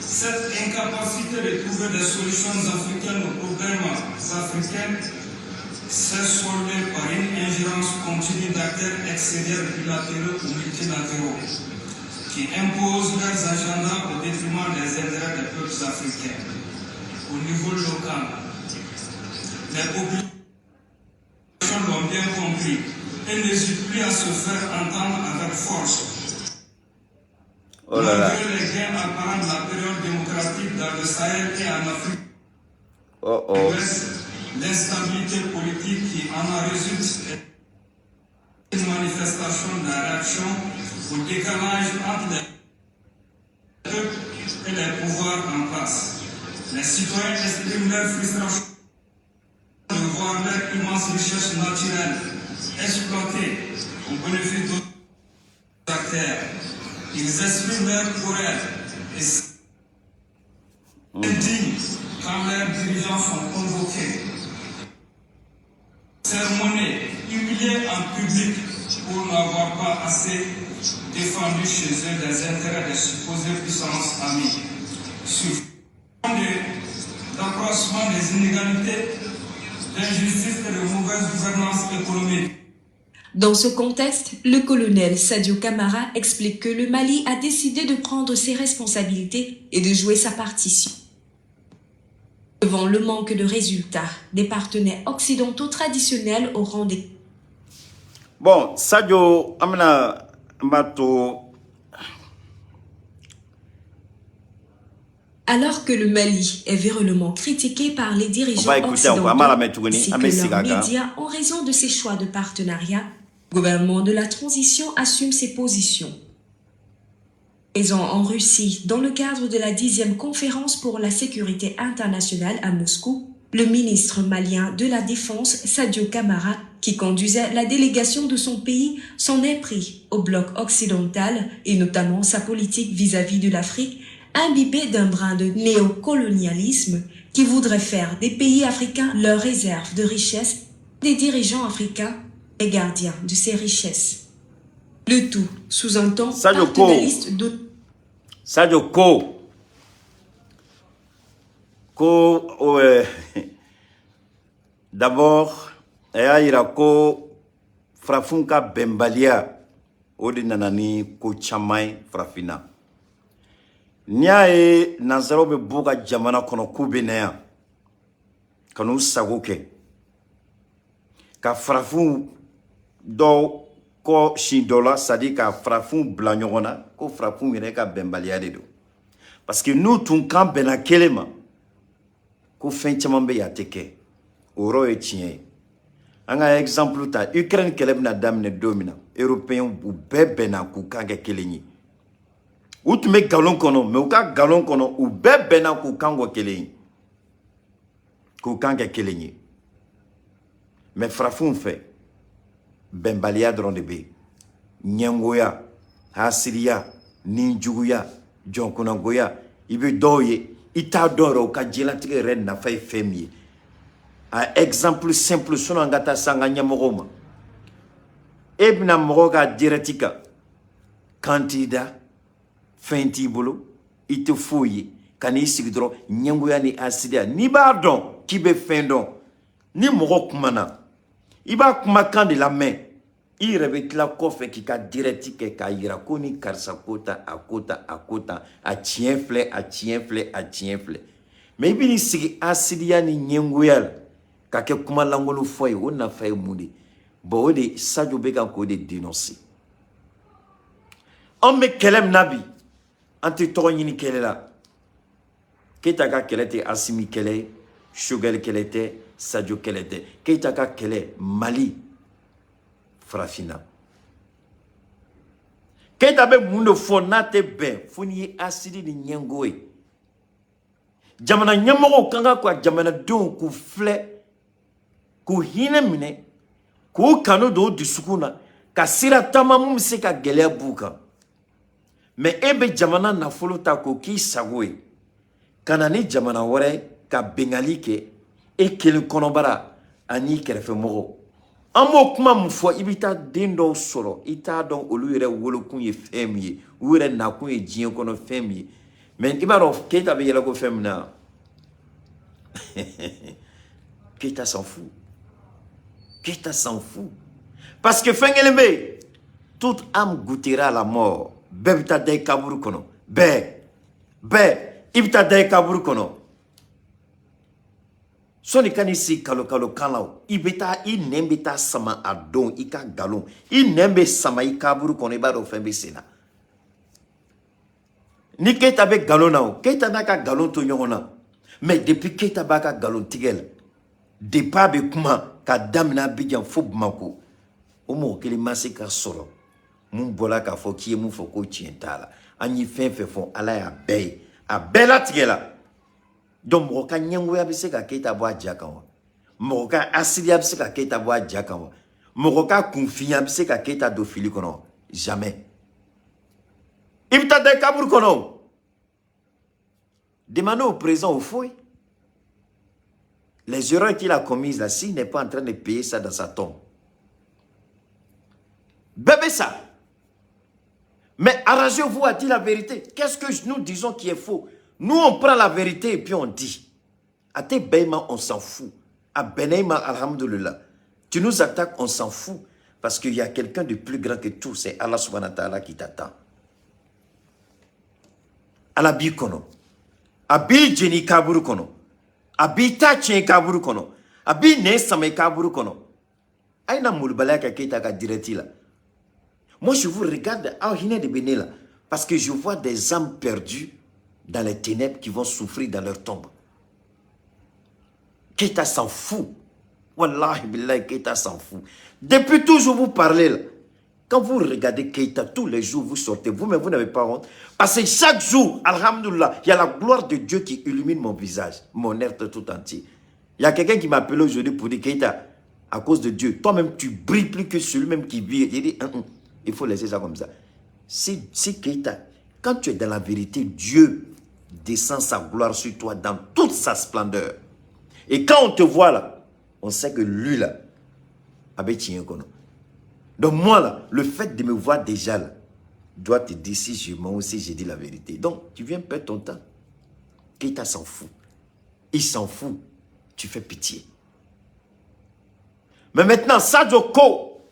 [SPEAKER 4] cette incapacité de trouver des solutions africaines aux problèmes africains s'est soldée par une ingérence continue d'acteurs extérieurs bilatéraux ou multilatéraux qui imposent leurs agendas au détriment des intérêts des peuples africains. Au niveau local, les populations l'ont bien compris et n'hésitent plus à se faire entendre avec force.
[SPEAKER 1] Oh là là.
[SPEAKER 4] Malgré les gains apparents de la période démocratique dans le Sahel et en Afrique
[SPEAKER 1] Oh
[SPEAKER 4] de
[SPEAKER 1] oh.
[SPEAKER 4] l'Ouest, l'instabilité politique qui en a résulte est une manifestation de la réaction au décalage entre les peuples et les pouvoirs en place. Les citoyens expriment leur frustration de voir leur immense richesse naturelle exploitée au bénéfice d'autres acteurs. Ils expriment leur colère et s'indignent quand leurs dirigeants sont convoqués, sermonnés, humiliés en public pour n'avoir pas assez défendu chez eux les intérêts des supposées puissances amies. Sur fond d'accroissement des inégalités, d'injustice et de mauvaise gouvernance économique.
[SPEAKER 3] Dans ce contexte, le colonel Sadio Camara explique que le Mali a décidé de prendre ses responsabilités et de jouer sa partition. Devant le manque de résultats des partenaires occidentaux traditionnels au rang des
[SPEAKER 1] Bon, Sadio, an bɛna n b'a to.
[SPEAKER 3] Alors que le Mali est virulement critiqué par les
[SPEAKER 1] On
[SPEAKER 3] dirigeants
[SPEAKER 1] va écouter encore. An b'a
[SPEAKER 3] occidentaux
[SPEAKER 1] lamɛn tuguni,
[SPEAKER 3] ainsi
[SPEAKER 1] an
[SPEAKER 3] que
[SPEAKER 1] bɛ segin
[SPEAKER 3] leurs
[SPEAKER 1] a kan.
[SPEAKER 3] médias en raison de ses choix de partenariat, le gouvernement de la transition assume ses positions. Présent en Russie dans le cadre de la 10e conférence pour la sécurité internationale à Moscou, le ministre malien de la Défense, Sadio Camara, qui conduisait la délégation de son pays, s'en est pris au bloc occidental et notamment sa politique vis-à-vis de l'Afrique, imbibée d'un brin de néocolonialisme qui voudrait faire des pays africains leur réserve de richesses, des dirigeants africains et gardiens de ces richesses. Le tout sous un ton
[SPEAKER 1] Sadio ko
[SPEAKER 3] paternaliste de
[SPEAKER 1] Sadio ko d'abord a y'a yira ko farafinw ka bɛnbaliya, o de nana ni ko caman ye farafinna. N'i y'a ye nanzaraw bɛ b'u ka jamana kɔnɔ k'u bɛ na yan ka n'u sago kɛ ka farafinw dɔw kɔ sin dɔ la, c'est à dire ka farafinw bila ɲɔgɔn na, ko farafinw yɛrɛ ka bɛnbaliya de don, parce que n'u tun kan bɛnna kelen ma, ko fɛn caman bɛ yen a tɛ kɛ. O yɔrɔ ye tiɲɛ ye. An ka exemple ta, Ukraine kɛlɛ bɛna daminɛ don min na, européen u bɛɛ bɛnna k'u kan kɛ kelen ye. U tun bɛ nkalon kɔnɔ, mais u ka nkalon kɔnɔ, u bɛɛ bɛnna k'u kan kɛ kelen ye, k'u kan kɛ kelen ye. Mais farafinw fɛ, bɛnbaliya dɔrɔn de bɛ yen, ɲɛngoya, hasiriya, nijuguya, jɔnkunnangoya. I bɛ dɔw ye, i t'a dɔn yɛrɛ u ka diɲɛlatigɛ yɛrɛ nafa ye fɛn min ye. A exemple simple, sinon an ka taa se an ka ɲɛmɔgɔw ma. E bɛna mɔgɔw ka direct kan, kan t'i da, fɛn t'i bolo, i tɛ foyi ye. Ka n'i sigi dɔrɔn ɲɛngoya ni asidiya. N'i b'a dɔn k'i bɛ fɛn dɔn, ni mɔgɔ kumana, i b'a kumakan de lamɛn. I yɛrɛ bɛ tila kɔfɛ k'i ka direct kɛ k'a yira ko ni karisa ko ta, a ko ta, a ko ta, a tiɲɛ filɛ, a tiɲɛ filɛ, a tiɲɛ filɛ. Mais i bɛ n'i sigi asidiya ni ɲɛngoya la ka kɛ kuma lankolon fɔ ye, o nafa ye mun de ye? Bon, o de Sadio bɛ kan k'o de dénoncer. Anw bɛ kɛlɛ min na bi, an tɛ tɔgɔ ɲini kɛlɛ la. Keyita ka kɛlɛ tɛ Asimi kɛlɛ ye, Choguel kɛlɛ tɛ, Sadio kɛlɛ tɛ. Keyita ka kɛlɛ, Mali, farafinna. Keyita bɛ mun de fɔ n'a tɛ bɛn fo n'i ye asidi ni ɲɛngo ye? Jamana ɲɛmɔgɔw kan ka jamanadenw k'u filɛ, k'u hinɛ minɛ, k'u kanu don u dusukun na, ka sira taama mun bɛ se ka gɛlɛya b'u kan. Mais e bɛ jamana nafolo ta k'o k'i sago ye, ka na ni jamana wɛrɛ ka bengali kɛ e kelen kɔnɔbara ani kɛrɛfɛmɔgɔw. An b'o kuma mun fɔ, i bɛ taa den dɔw sɔrɔ, i t'a dɔn olu yɛrɛ wolokun ye fɛn min ye, u yɛrɛ nakun ye diɲɛ kɔnɔ fɛn min ye. Mais i b'a dɔn Keyita bɛ yɛlɛ ko fɛn min na, Keyita s'en fout. Keyita s'en fout. Parce que fɛn kelen bɛ yen, toute âme goûtera à la mort. Bɛɛ bɛ taa da i kaburu kɔnɔ. Bɛɛ, bɛɛ, i bɛ taa da i kaburu kɔnɔ. Sɔnni ka n'i sigi kalo kalo kan la o, i bɛ taa, i nɛn bɛ taa sama a don i ka nkalon, i nɛn bɛ sama i kaburu kɔnɔ, i b'a dɔn fɛn bɛ sen na. Ni Keyita bɛ nkalon na o, Keyita n'a ka nkalon to ɲɔgɔn na. Mais depuis Keyita b'a ka nkalon tigɛ la, depuis a bɛ kuma ka daminɛ Abidjan fo Bamako, o mɔgɔ kelen ma se ka sɔrɔ mun bɔra k'a fɔ k'i ye mun fɔ ko tiɲɛ t'a la. An ye fɛn fɛn fɔ, Ala y'a bɛɛ ye, a bɛɛ latigɛ la. Donc mɔgɔ ka ɲɛngoya bɛ se ka Keyita bɔ a ja kan wa? Mɔgɔ ka asiriya bɛ se ka Keyita bɔ a ja kan wa? Mɔgɔ ka kunfinya bɛ se ka Keyita don fili kɔnɔ? Jamais. I bɛ taa da i kaburu kɔnɔ o. Demandez au président Houphouët. Les erreurs qu'il a commises là, s'il n'est pas en train de payer ça dans sa tombe. Bébé ça. Mais arrangez-vous à dire la vérité. Qu'est-ce que nous disons qui est faux? Nous, on prend la vérité et puis on dit. A tɛ bɛn i ma, on s'en fout. A bɛnna i ma, alhamdoulilah. Tu nous attaques, on s'en fout. Parce qu'il y a quelqu'un de plus grand que tout, c'est Allah subhanahu wa ta'ala qui t'attend. Ala b'i kɔnɔ. A b'i jeni kaburu kɔnɔ. A b'i ta tiɲɛ kaburu kɔnɔ. A b'i nɛn sama i kaburu kɔnɔ. A ye na molobaliya kɛ Keyita ka direct la. Moi, je vous regarde, aw hinɛ de bɛ ne la. Parce que je vois des âmes perdues dans les ténèbres qui vont souffrir dans leur tombe. Keita s'en fout. Wallahi billahi, Keita s'en fout. Depuis toujours, vous parlez là. Quand vous regardez Keita, tous les jours, vous sortez. Vous-même, vous n'avez pas honte. Parce que chaque jour, alhamdoulilah, il y a la gloire de Dieu qui illumine mon visage, mon être tout entier. Il y a quelqu'un qui m'a appelé aujourd'hui pour dire, Keita, à cause de Dieu, toi-même, tu brilles plus que celui-même qui vit. Il dit, hum, hum, il faut laisser ça comme ça. Si Keita, quand tu es dans la vérité, Dieu descend sa gloire sur toi dans toute sa splendeur. Et quand on te voit là, on sait que lui là, a tiɲɛ kɔnɔ. Donc moi là, le fait de me voir déjà là, doit te dire si je mens ou si j'ai dit la vérité. Donc tu viens perdre ton temps. Keita s'en fout. Il s'en fout. Tu fais pitié. Mais maintenant, Sadio ko,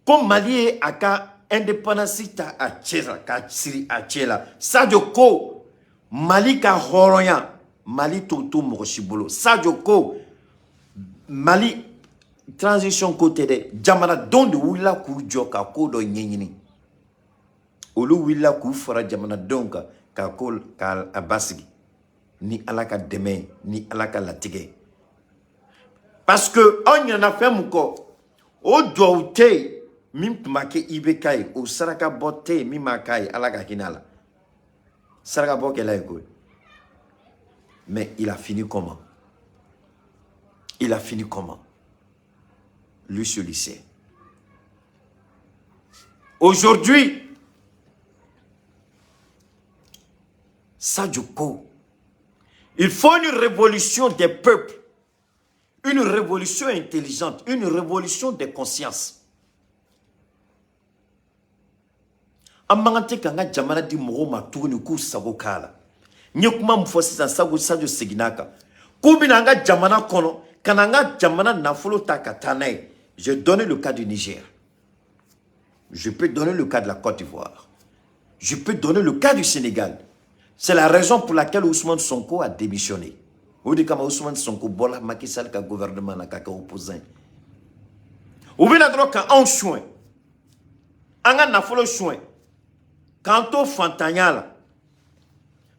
[SPEAKER 1] ko Mali ye a ka indépendance ta a cɛ la, ka siri a cɛ la. Sadio ko, Mali ka hɔrɔnya, Mali t'o to mɔgɔ si bolo. Sadio ko, Mali transition ko tɛ dɛ, jamanadenw de wulila k'u jɔ ka ko dɔ ɲɛɲini. Olu wulila k'u fara jamanadenw kan ka ko k'a basigi ni Ala ka dɛmɛ, ni Ala ka latigɛ. Parce que aw ɲinɛna fɛn mun kɔ, o duwawu tɛ yen min tun ma kɛ IBK ye, o saraka bɔ tɛ yen min ma k'a ye, Ala ka hinɛ a la. Saraka bɔ kɛla ye koyi. Mais il a fini comment? Il a fini comment? Lui seul il sait. Aujourd'hui, Sadio ko, il faut une révolution des peuples, une révolution intelligente, une révolution des consciences. An man kan tɛ k'an ka jamana di mɔgɔw ma tuguni k'u sago k'a la. N ye kuma min fɔ sisan, sago Sadio seginna a kan k'u bɛna an ka jamana kɔnɔ ka na an ka jamana nafolo ta ka taa n'a ye. J'ai donné le cas du Niger, je peux donner le cas de la Côte d'Ivoire, je peux donner le cas du Sénégal. C'est la raison pour laquelle Ousmane Sonko a démissionné. O de kama Ousmane Sonko bɔla Macky Sall ka gouvernement na ka kɛ opposant. U bɛna dɔrɔn ka anw suɲɛ, an ka nafolo suɲɛ, k'an to fantanya la.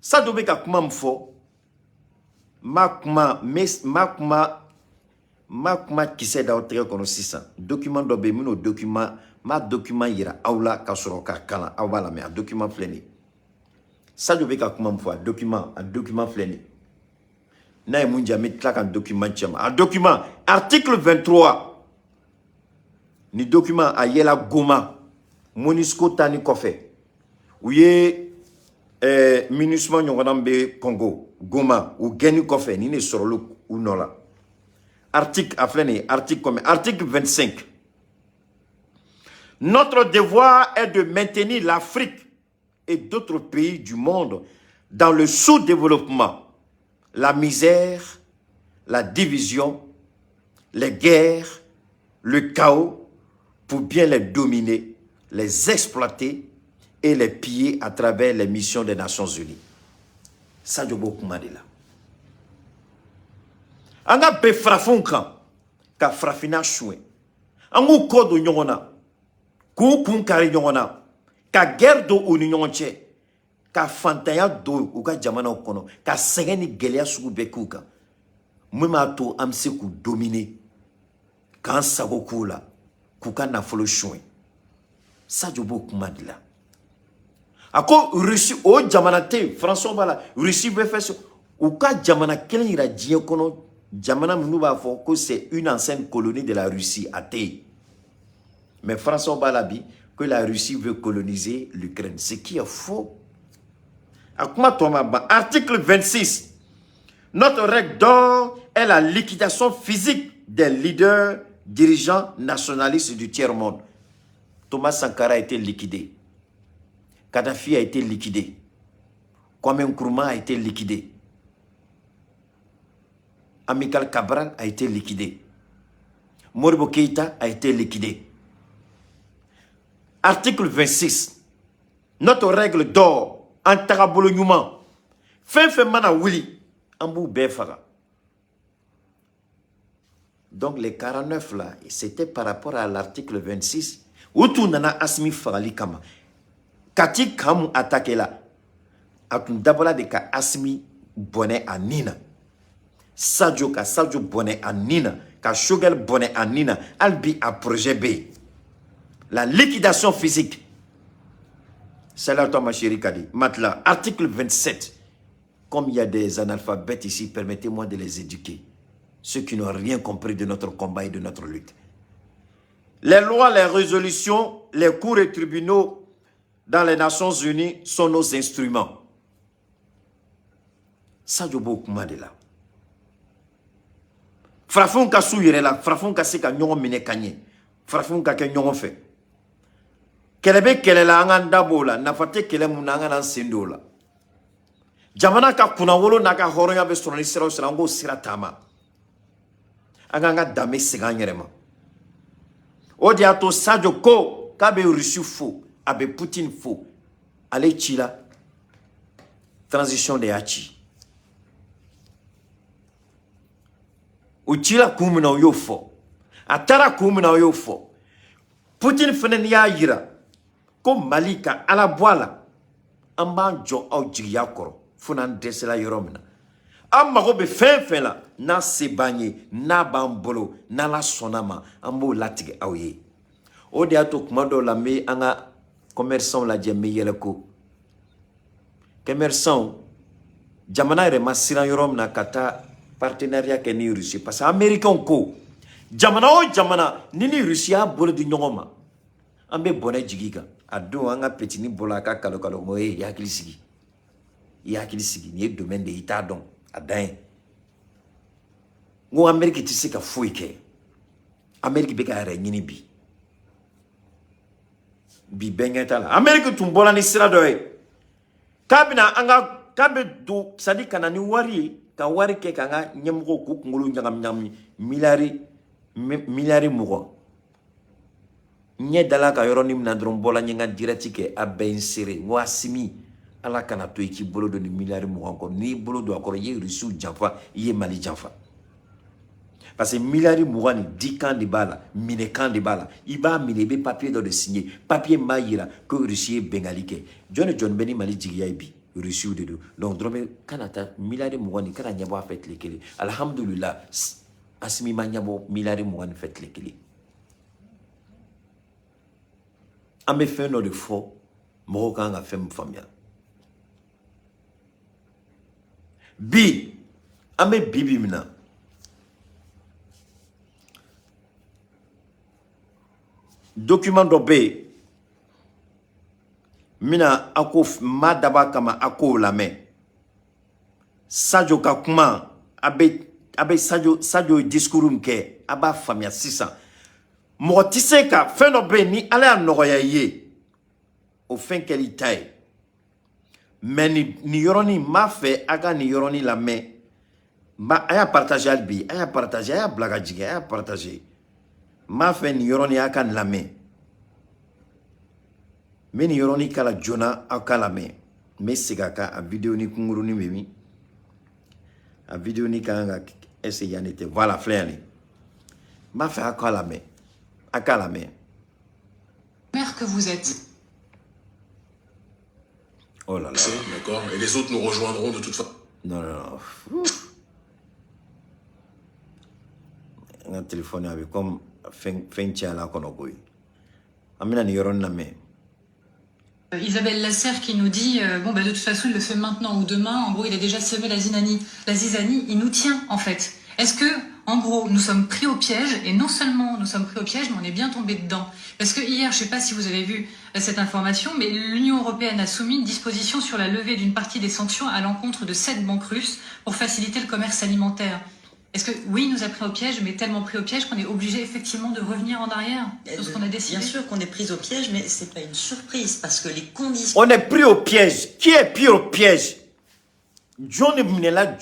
[SPEAKER 1] Sadio bɛ ka kuma min fɔ, n b'a kuma n b'a kuma n b'a kuma kisɛ d'aw tɛgɛ kɔnɔ sisan. Document dɔ bɛ yen, n bɛn'o document, n b'a document yira aw la ka sɔrɔ k'a kalan, aw b'a lamɛn. A document filɛ nin ye. Sadio bɛ ka kuma min fɔ, a document filɛ nin ye. N'a ye mun diya, n bɛ tila ka document cɛ ma. A document, article 23, ni document a yɛla Goma, MONUSCO ta ni kɔfɛ, u ye MINUSMA ɲɔgɔnna min bɛ Congo Goma, u gɛnni kɔfɛ, nin de sɔrɔla u nɔ la. Article a filɛ nin ye, article combien? Article 25. Notre devoir est de maintenir l'Afrique et d'autres pays du monde dans le sous-développement, la misère, la division, les guerres, le chaos, pour bien les dominer, les exploiter et les piller à travers les missions des Nations Unies. Sadio b'o kuma de la. An ka bɛn farafinw kan ka farafinna suɲɛ, an k'u kɔ don ɲɔgɔn na, k'u kun kari ɲɔgɔn na, ka guerre don u ni ɲɔgɔn cɛ, ka fantanya don u ka jamanaw kɔnɔ, ka sɛgɛn ni gɛlɛya sugu bɛɛ k'u kan, mun b'a to an bɛ se k'u dominer, k'an sago k'u la, k'u ka nafolo suɲɛ. Sadio b'o kuma de la. A ko Russie, o jamana tɛ yen, Français b'a la, Russie bɛ fɛ u ka jamana kelen yira diɲɛ kɔnɔ, jamana minnu b'a fɔ ko c'est une ancienne colonie de la Russie, a tɛ yen. Mais Français b'a la bi que la Russie veut coloniser l'Ukraine, ce qui est faux. A kuma tɔ ma ban. Article 26. Notre règle d'or est la liquidation physique des leaders dirigeants nationalistes du tiers-monde. Thomas Sankara a été liquidé. Kadhafi a été liquidé. Kwame Nkrumah a été liquidé. Amilcar Cabral a été liquidé. Modibo Keïta a été liquidé. Article 26. Notre règle d'or, an tagabolo ɲuman, fɛn fɛn mana wuli, an b'u bɛɛ faga. Donc les 49 là, c'était par rapport à l'article 26. U tun nana Asimi fagali kama. Kati kan mun attaqué la, a tun dabɔla de ka Asimi bɔnɛ a nin na. Sadio, ka Sadio bɔnɛ a nin na, ka Choguel bɔnɛ a nin na, hali bi a projet bɛ yen. La liquidation physique. Salut à toi, ma chérie Kadi. Matla, article 27. Comme il y a des analphabètes ici, permettez-moi de les éduquer. Ceux qui n'ont rien compris de notre combat et de notre lutte. Les lois, les résolutions, les cours et tribunaux dans les Nations Unies sont nos instruments. Sadio b'o kuma de la. Farafinw ka s'u yɛrɛ la, farafinw ka se ka ɲɔgɔn minɛ ka ɲɛ, farafinw ka kɛ ɲɔgɔn fɛ. Kɛlɛ bɛ kɛlɛ la, an k'an da b'o la. Nafa tɛ kɛlɛ mun na, an kana an sen don o la. Jamana ka kunnawolo n'a ka hɔrɔnya bɛ sɔrɔ ni sira o sira, an k'o sira taama. An k'an ka danbe segin an yɛrɛ ma. O de y'a to Sadio ko k'a bɛ Russie fo, a bɛ Poutine fo. Ale cila, transition de y'a ci. U cila kun min na, o y'o fɔ. A taara kun min na, o y'o fɔ. Poutine fana, n'i y'a yira ko Mali ka Ala bɔ a la, an b'an jɔ aw jigiya kɔrɔ fo n'an dɛsɛla yɔrɔ min na. An mago bɛ fɛn fɛn la, n'a se b'an ye, n'a b'an bolo, n'Ala sɔnna ma, an b'o latigɛ aw ye. O de y'a to kuma dɔw la, n bɛ an ka commerçants lajɛ, n bɛ yɛlɛ ko commerçants, jamana yɛrɛ ma siran yɔrɔ min na ka taa partenariat kɛ ni Russie, parce que Américains ko jamana o jamana ni Russie y'a bolo di ɲɔgɔn ma, an bɛ bɔnɛ jigin kan. A don an ka petini bɔla a ka kalo kalo n ko e, i hakili sigi, i hakili sigi, nin ye domaine de ye, i t'a dɔn, a dan ye. N ko Amérique tɛ se ka foyi kɛ. Amérique bɛ ka yɛrɛ ɲini bi bi, bɛɛ ɲɛ t'a la. Amérique tun bɔra ni sira dɔ ye k'a bɛna an ka k'a bɛ don, c'est à dire ka na ni wari ye, ka wari kɛ k'an ka ɲɛmɔgɔw k'u kunkolo ɲagami ɲagami, miliyari miliyari 20. Ɲɛ dala ka yɔrɔnin min na dɔrɔn, bɔla n ye n ka direct kɛ, a bɛɛ ye n seere. N ko Asimi, Ala kana to i k'i bolo don ni miliyari 20 kɔrɔ. N'i y'i bolo don a kɔrɔ, i ye Rusiw janfa, i ye Mali janfa, parce que miliyari 20 nin, dikan de b'a la, minɛkan de b'a la. I b'a minɛ, i bɛ papier dɔ de signer, papier min b'a yira ko Rusi ye bɛngali kɛ. Jɔn ni jɔn bɛ ni Mali jigiya ye bi? Rusiw de don. Donc dɔrɔmɛ kana taa miliyari 20 nin, kana ɲɛbɔ a fɛ tile kelen. Alhamdulillah, Asimi ma ɲɛbɔ miliyari 20 nin fɛ tile kelen. An bɛ fɛn dɔ de fɔ, mɔgɔw kan ka fɛn min faamuya bi, an bɛ bi bi min na, document dɔ bɛ yen n bɛna a ko n m'a dabɔ a kama a k'o lamɛn. Sadio ka kuma, a bɛ Sadio ye discours min kɛ, a b'a faamuya sisan. Mɔgɔ tɛ se ka fɛn dɔ bɛ yen ni Ala y'a nɔgɔya i ye, o fɛn kɛl'i ta ye. Mais nin yɔrɔnin, n b'a fɛ a ka nin yɔrɔnin lamɛn. A y'a partager hali bi, a y'a partager, a y'a bila ka jigin, a y'a partager. N b'a fɛ nin yɔrɔnin a ka nin lamɛn. N bɛ nin yɔrɔnin kala joona, aw ka lamɛn. N bɛ segin a kan, a vidéo ni kunkurunin bɛ min? A vidéo ni kan ka, est ce que yan de tɛ? Voilà, filɛ yan de. N b'a fɛ aw ka lamɛn, a k'a lamɛn.
[SPEAKER 2] Maire que vous êtes.
[SPEAKER 1] Oh là là.
[SPEAKER 5] D'accord. Et les autres nous rejoindront de toute façon.
[SPEAKER 1] Non, non, non. N ka téléphone a bɛ comme fɛn cayala kɔnɔ koyi. An bɛna nin yɔrɔnin lamɛn.
[SPEAKER 2] Isabelle Lasserre qui nous dit bon bah de toute façon il le fait maintenant ou demain, en gros il a déjà semé la zizanie, il nous tient en fait. Est-ce que en gros nous sommes pris au piège, et non seulement nous sommes pris au piège, mais on est bien tombé dedans? Parce que hier, je sais pas si vous avez vu cette information, mais l'Union européenne a soumis une disposition sur la levée d'une partie des sanctions à l'encontre de 7 banques russes pour faciliter le commerce alimentaire. Est-ce que, oui, il nous a pris au piège, mais tellement pris au piège qu'on est obligé effectivement de revenir en arrière sur ce qu'on a décidé?
[SPEAKER 6] Bien sûr qu'on est pris au piège, mais c'est pas une surprise, parce que les conditions...
[SPEAKER 1] On est pris au piège. Qui est pris au piège? John Minela,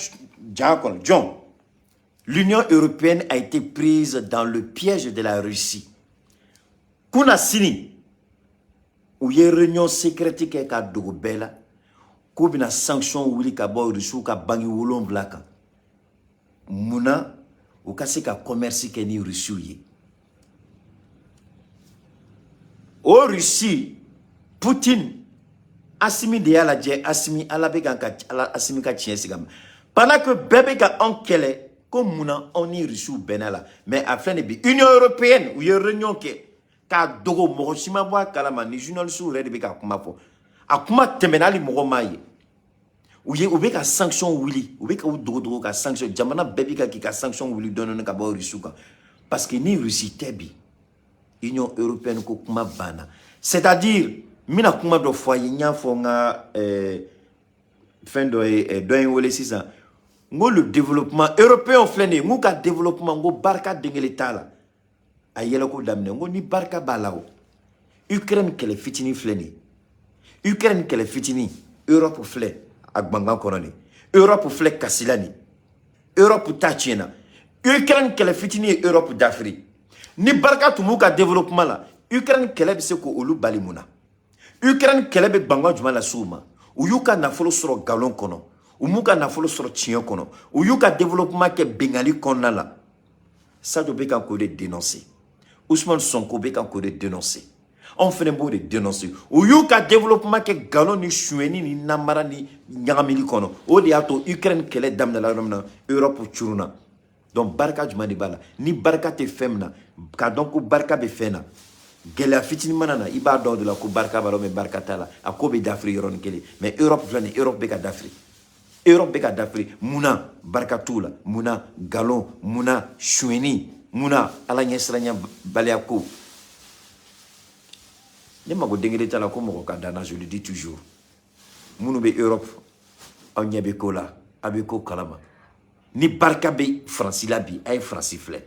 [SPEAKER 1] John. L'Union européenne a été prise dans le piège de la Russie. Kunasini, où il y a une réunion secrète qui est à Dogobela, k'u bɛna sanction wuli ka bɔ Rusiw ka banque 7 kan. Munna u ka se ka commerce kɛ ni Rusiw ye? O Russie, Poutine, Asimi de y'a lajɛ. Asimi, Ala bɛ kan ka Asimi ka tiɲɛ sigi a ma. Pendant que bɛɛ bɛ ka anw kɛlɛ ko munna anw ni Rusiw bɛnna la, mais a filɛ nin bi, Union européenne, u ye réunion kɛ k'a dogo, mɔgɔ si ma bɔ a kalama, ni journalistes yɛrɛ de bɛ ka kuma fɔ. A kuma tɛmɛna, hali mɔgɔ m'a ye. U ye, u bɛ ka sanction wuli, u bɛ ka u dogo dogo ka sanction, jamana bɛɛ bɛ ka k'i ka sanction wuli dɔɔni dɔɔni ka bɔ Rusiw kan, parce que ni Russie tɛ bi, Union européenne ko kuma banna. C'est-à-dire, n bɛna kuma dɔ fɔ a ye, n y'a fɔ n ka fɛn dɔ ye, dɔ ye n wele sisan, n ko le développement européen filɛ nin ye, n k'u ka développement, n ko barika den kelen t'a la. A yɛlɛko daminɛ, n ko ni barika b'a la, o Ukraine kɛlɛ fitinin filɛ nin ye, Ukraine kɛlɛ fitinin, Europe filɛ a gbangan kɔnɔ nin, Europe filɛ kasila nin, Europe ta tiɲɛna. Ukraine kɛlɛ fitinin ye Europe dafiri. Ni barika tun b'u ka développement la, Ukraine kɛlɛ bɛ se k'olu bali mun na? Ukraine kɛlɛ bɛ gbangan jumɛn lase u ma? U y'u ka nafolo sɔrɔ nkalon kɔnɔ, u m'u ka nafolo sɔrɔ tiɲɛ kɔnɔ, u y'u ka développement kɛ bengali kɔnɔna la. Sadio bɛ kan k'o de dénoncer, Ousmane Sonko bɛ kan k'o de dénoncer, anw fɛnɛ b'o de dénoncer. U y'u ka développement kɛ nkalon ni sonyɛni ni namara ni ɲagamili kɔnɔ. O de y'a to Ukraine kɛlɛ daminɛna yɔrɔ min na, Europe curunna. Donc barika jumɛn de b'a la? Ni barika tɛ fɛn min na, k'a dɔn ko barika bɛ fɛn na, gɛlɛya fitinin mana na, i b'a dɔn o de la ko barika b'a la, mais barika t'a la, a ko bɛ dafiri yɔrɔnin kelen. Mais Europe filɛ nin ye, Europe bɛ ka dafiri, Europe bɛ ka dafiri. Munna barika t'u la? Munna nkalon? Munna sonyɛni? Munna Ala ɲɛsiranya baliya ko? Ne mago den kelen t'a la ko mɔgɔ ka dan na, je le dis toujours. Minnu bɛ Europe, aw ɲɛ bɛ ko la, aw bɛ ko kalama. Ni barika bɛ Faransi la bi, a ye Faransi filɛ.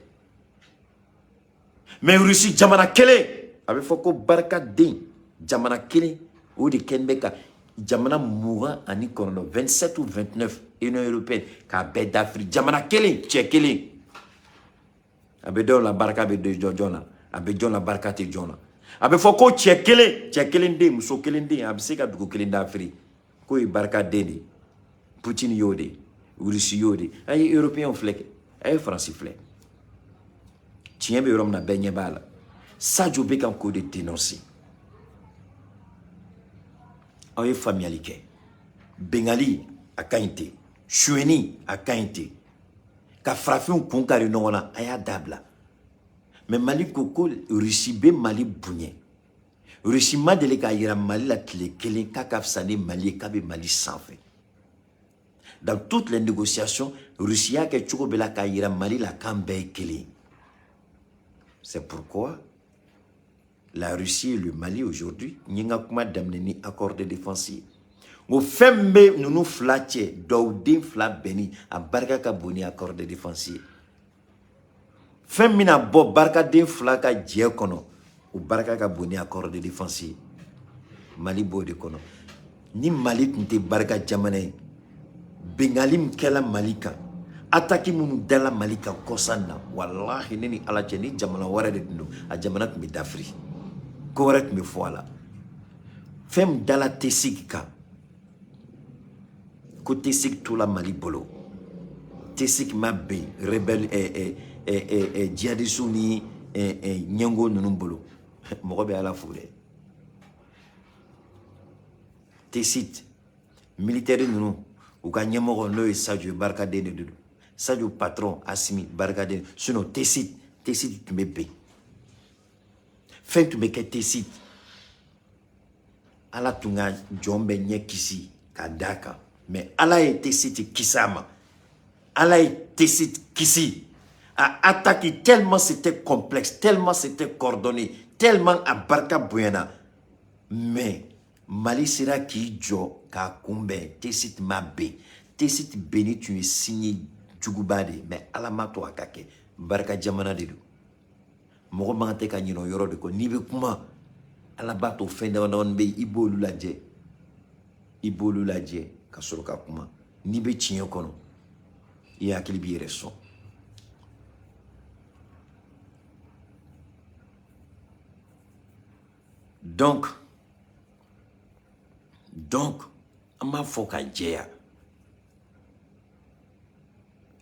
[SPEAKER 1] Mais Russie jamana kelen, a bɛ fɔ ko barika den jamana kelen, o de kɛlen bɛ ka Jamana 29, 27 ou 29 Union européenne k'a bɛɛ dafiri. Jamana kelen, cɛ kelen, a bɛ dɔw la barika bɛ jɔn na, a bɛ jɔn na barika tɛ jɔn na. A bɛ fɔ ko cɛ kelen, cɛ kelen den, muso kelen den, a bɛ se ka dugu kelen dafiri, k'o ye barika den de ye. Poutine y'o de ye, Russie y'o de ye. A ye européen filɛ kɛ, a ye Faransi filɛ. Tiɲɛ bɛ yɔrɔ min na, bɛɛ ɲɛ b'a la. Sadio bɛ kan k'o de dénoncer. Aw ye faamuyali kɛ. Bengali a ka ɲi ten, suyɛni a ka ɲi ten, ka farafinw kun kari ɲɔgɔn na, a y'a dabila. Mais Mali ko ko Russie bɛ Mali bonya. Russie ma deli k'a yira Mali la tile kelen k'a ka fisa ni Mali ye, k'a bɛ Mali sanfɛ. Dans toutes les négociations, Russie y'a kɛ cogo bɛɛ la k'a yira Mali la k'an bɛɛ ye kelen. C'est pourquoi la Russie et le Mali aujourd'hui, n ye n ka kuma daminɛ ni accord de défense ye. N ko fɛn min bɛ ninnu fila cɛ, dɔwden fila bɛnni, a barika ka bon ni accord de défense ye. Fɛn min bɛna bɔ barikaden fila ka jɛ kɔnɔ, o barika ka bon ni accord de défense ye. Mali b'o de kɔnɔ. Ni Mali tun tɛ barika jamana ye, bengali min kɛla Mali kan, attaque minnu dala Mali kan kɔsa na, walahi, ne ni Ala cɛ, ni jamana wɛrɛ de tun don, a jamana tun bɛ dafiri, ko wɛrɛ tun bɛ fɔ a la. Fɛn min dala Tesik kan, ko Tesik tola Mali bolo, Tesik ma bin rebelle djihadistes ni ɲɛngo ninnu bolo, mɔgɔ bɛ Ala fo dɛ. Tessit militaire ninnu, u ka ɲɛmɔgɔ n'o ye Sadio ye, barikaden de don. Sadio patron Asimi, barikaden. Sinon Tessit tun bɛ ben, fɛn tun bɛ kɛ Tessit. Ala tun ka jɔn bɛ ɲɛ kisi ka d'a kan, mais Ala ye Tessit kisi a ma. Ala ye Tessit kisi a attaqué, tellement c'était complexe, tellement c'était coordonné, tellement a barika bonyana. Mais Mali sera k'i jɔ k'a kunbɛn. Tessit ma ben. Tessit benni tun ye signe juguba de ye, mais Ala ma to a ka kɛ. Barika jamana de don. Mɔgɔ man kan tɛ ka ɲinɛ o yɔrɔ de kɔ. N'i bɛ kuma, Ala b'a to fɛn dama damani bɛ yen, i b'olu lajɛ, i b'olu lajɛ ka sɔrɔ ka kuma. N'i bɛ tiɲɛ kɔnɔ, i hakili b'i yɛrɛ sɔn. Donc an b'a fɔ ka jɛya,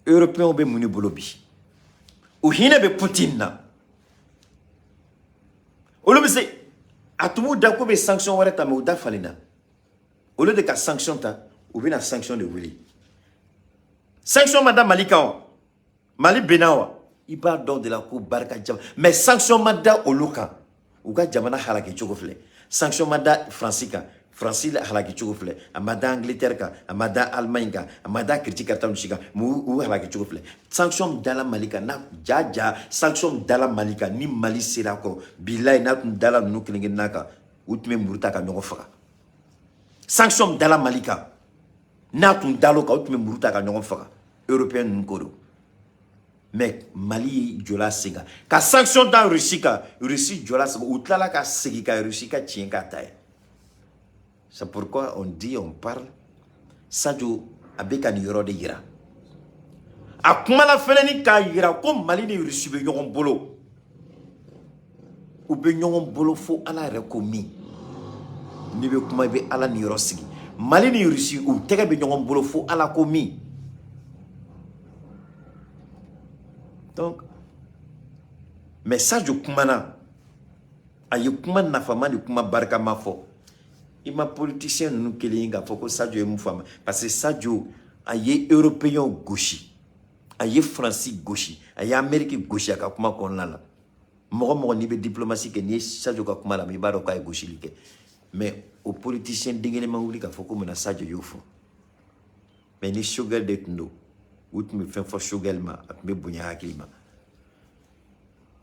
[SPEAKER 1] européens bɛ mun de bolo bi? U hinɛ bɛ Poutine na. Olu bɛ se a tun b'u da k'u bɛ sanction wɛrɛ ta, mais u da falenna. Au lieu de ka sanction ta, u bɛna sanction de wuli. Sanction ma da Mali kan wa? Mali benna wa? I b'a dɔn de la ko barika jama, mais sanction ma da olu kan, u ka jamana halaki cogo filɛ. Sanction ma da Faransi kan, Faransi halaki cogo filɛ. A ma da Angleterre kan, a ma da Allemagne kan, a ma da kiriti karita si kan, mais u halaki cogo filɛ. Sanction dala Mali kan n'a ja ja, sanction dala Mali kan ni Mali sera a kɔrɔ, bilayi, n'a tun dala ninnu kelen kelenna kan, u tun bɛ muru ta ka ɲɔgɔn faga. Sanction dala Mali kan n'a tun dal'o kan, u tun bɛ muru ta ka ɲɔgɔn faga. Européen ninnu ko don. Mais Mali jɔla sen kan ka sanction da Russie kan, Russie jɔla sen kan, u tilala ka segin ka Russie ka tiɲɛ k'a ta ye. C'est pourquoi on dit, on parle. Sadio a bɛ ka nin yɔrɔ de yira. A kumala fɛnɛ ni k'a yira ko Mali ni Russie bɛ ɲɔgɔn bolo, u bɛ ɲɔgɔn bolo fo Ala yɛrɛ ko min. N'i bɛ kuma, i bɛ Ala ni yɔrɔ sigi. Mali ni Russie, u tɛgɛ bɛ ɲɔgɔn bolo fo Ala ko min. Donc mais Sadio kumana, a ye kuma nafama ni kuma barikama fɔ. I ma politicien ninnu kelen ye k'a fɔ ko Sadio ye mun fɔ a ma, parce que Sadio a ye européen gosi, a ye Faransi gosi, a ye Amérique gosi a ka kuma kɔnɔna la. Mɔgɔ mɔgɔ n'i bɛ diplomatie kɛ, n'i ye Sadio ka kuma lamɛn, i b'a dɔn k'a ye gosili kɛ. Mais o politicien den kelen ma wuli k'a fɔ ko munna Sadio y'o fɔ. Mais ni Choguel de tun don, u tun bɛ fɛn fɔ Choguel ma, a tun bɛ bonya hakili ma.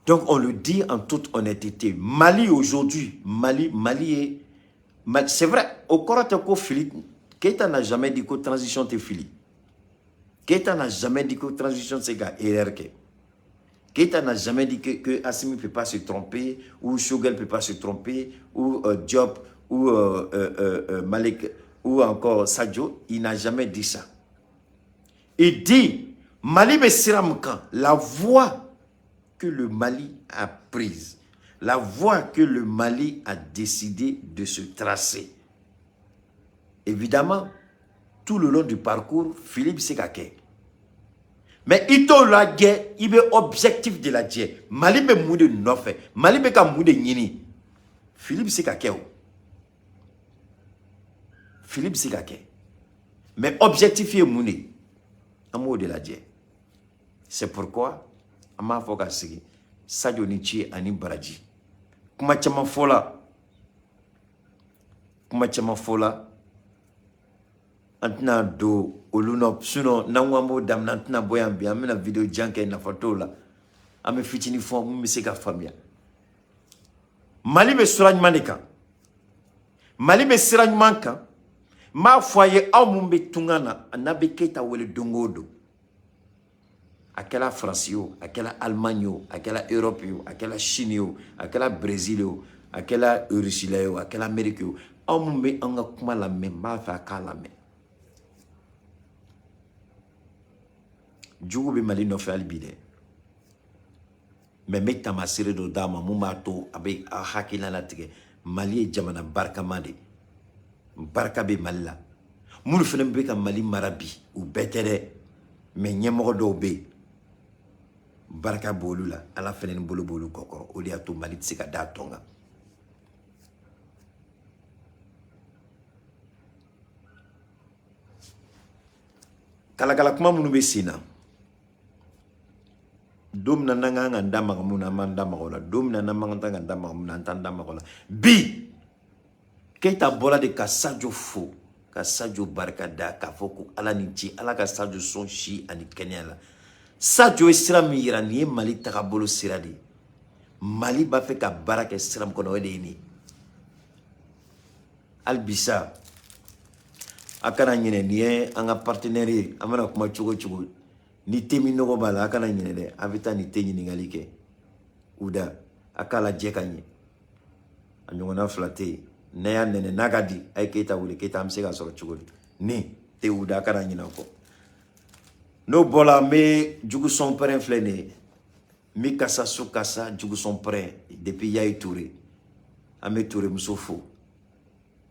[SPEAKER 1] Donc on le dit en toute honnêteté, Mali aujourd'hui, Mali est, c'est vrai, au kɔrɔ tɛ ko fili. Keita n'a jamais dit que transition tɛ fili. Keita n'a jamais dit que transition tɛ se ka erreur kɛ. Keita n'a jamais dit que Assimi ne peut pas se tromper, ou Choguel ne peut pas se tromper, ou Diop, ou Malik ou encore Sadio, il n'a jamais dit ça. Il dit, Mali bɛ sira min kan, la voie que le Mali a prise, la voie que le Mali a décidé de se tracer. Évidemment, tout le long du parcours, fili bɛ se ka kɛ. Mais i t'o lajɛ, i bɛ objectif de lajɛ. Mali bɛ mun de nɔfɛ? Mali bɛ ka mun de ɲini? Fili bɛ se ka kɛ o. Fili bɛ se ka kɛ. Mais objectif ye mun de ye? An b'o de lajɛ. C'est pourquoi an b'a fɔ ka sigi Sadio ni ce ani baraji. Kuma caman fɔla. Kuma caman fɔla. An tɛna don olu nɔ, sinon n'an ko an b'o daminɛ, an tɛna bɔ yan bi. An bɛna vidéo jan kɛ, nafa t'o la. An bɛ fitinin fɔ mun bɛ se ka faamuya. Mali bɛ sira ɲuman de kan. Mali bɛ sira ɲuman kan. N b'a fɔ a ye, aw mun bɛ tunga na, n'a bɛ Keyita wele don o don, a kɛra Faransi o, a kɛra Allemagne o, a kɛra Europe o, a kɛra Chine o, a kɛra Brésil o, a kɛra Russie la o, a kɛra Amérique o, aw mun bɛ an ka kuma lamɛn, n b'a fɛ a k'a lamɛn. Jugu bɛ Mali nɔfɛ hali bi dɛ, mais n bɛ taamasere dɔ d'a ma mun b'a to a bɛ a hakilina latigɛ. Mali ye jamana barikama de ye, barika bɛ Mali la. Minnu fana bɛ ka Mali mara bi, u bɛɛ tɛ dɛ, mais ɲɛmɔgɔ dɔw bɛ yen, barika b'olu la, Ala fana ni bolo b'olu kɔkɔrɔ. O de y'a to Mali tɛ se ka da tɔn kan. Kalakala kuma minnu bɛ sen na, don min na n'an kan k'an da maga mun na, an b'an da maga o la. Don min na n'an man kan k'an da maga mun na, an t'an da maga o la. Bi Keyita bɔra de ka Sadio fo, ka Sadio barika da, k'a fɔ ko Ala ni ci, Ala ka Sadio sɔn si ani kɛnɛya la. Sadio ye sira min yira, nin ye Mali tagabolo sira de ye. Mali b'a fɛ ka baara kɛ sira min kɔnɔ, o de ye nin ye. Hali bi sa, a kana ɲinɛ, nin ye an ka partenaire ye. An mana kuma cogo o cogo, ni te min nɔgɔ b'a la, a kana ɲinɛ dɛ, a bɛ taa nin te ɲininkali kɛ u da, a k'a lajɛ ka ɲɛ. A ɲɔgɔnna fila tɛ yen. N'a y'a nɛnɛ, n'a ka di, a ye Keyita wele. Keyita, an bɛ se k'a sɔrɔ cogo di? Ni te u da, a kana ɲinɛ o kɔ. N'o bɔra, n bɛ jugusɔn pɛrɛn filɛ nin ye. Mi kasa su kasa jugusɔn pɛrɛn depuis Yayi Touré. An bɛ Touré muso fo.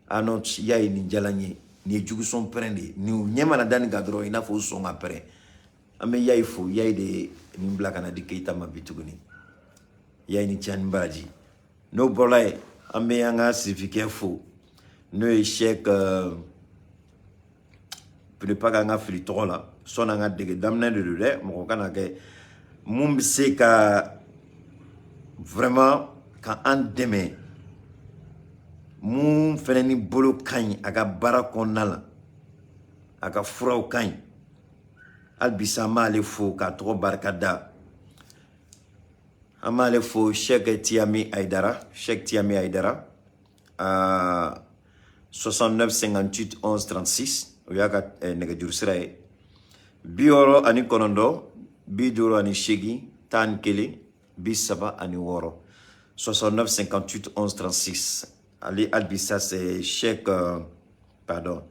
[SPEAKER 1] Ah non, Yayi, nin diyara n ye. Nin ye jugusɔn pɛrɛn de ye. Nin ɲɛ mana da nin kan dɔrɔn, i n'a fɔ o sɔn ka pɛrɛn. An bɛ Yayi fo. Yayi de ye nin bila ka na di Keyita ma bi tuguni. Yayi ni ca ni baraji. N'o bɔra yen, an bɛ an ka sirifikɛ fo, n'o ye Cheikh, pour ne pas k'an ka fili tɔgɔ la, sɔnni an ka dege daminɛ de don dɛ, mɔgɔ kana kɛ mun bɛ se ka vraiment ka an dɛmɛ, mun fɛnɛ ni bolo ka ɲi a ka baara kɔnɔna la, a ka furaw ka ɲi. Hali bi sa, an b'ale fo k'a tɔgɔ barika da. An b'ale fo, Cheikh Tiami Aidara. Cheikh Tiami Aidara, 69 58 11 36, o y'a ka nɛgɛjuru sira ye. 69 58 11 36, 69 58 11 36. Ale halisa, c'est Cheikh, pardon,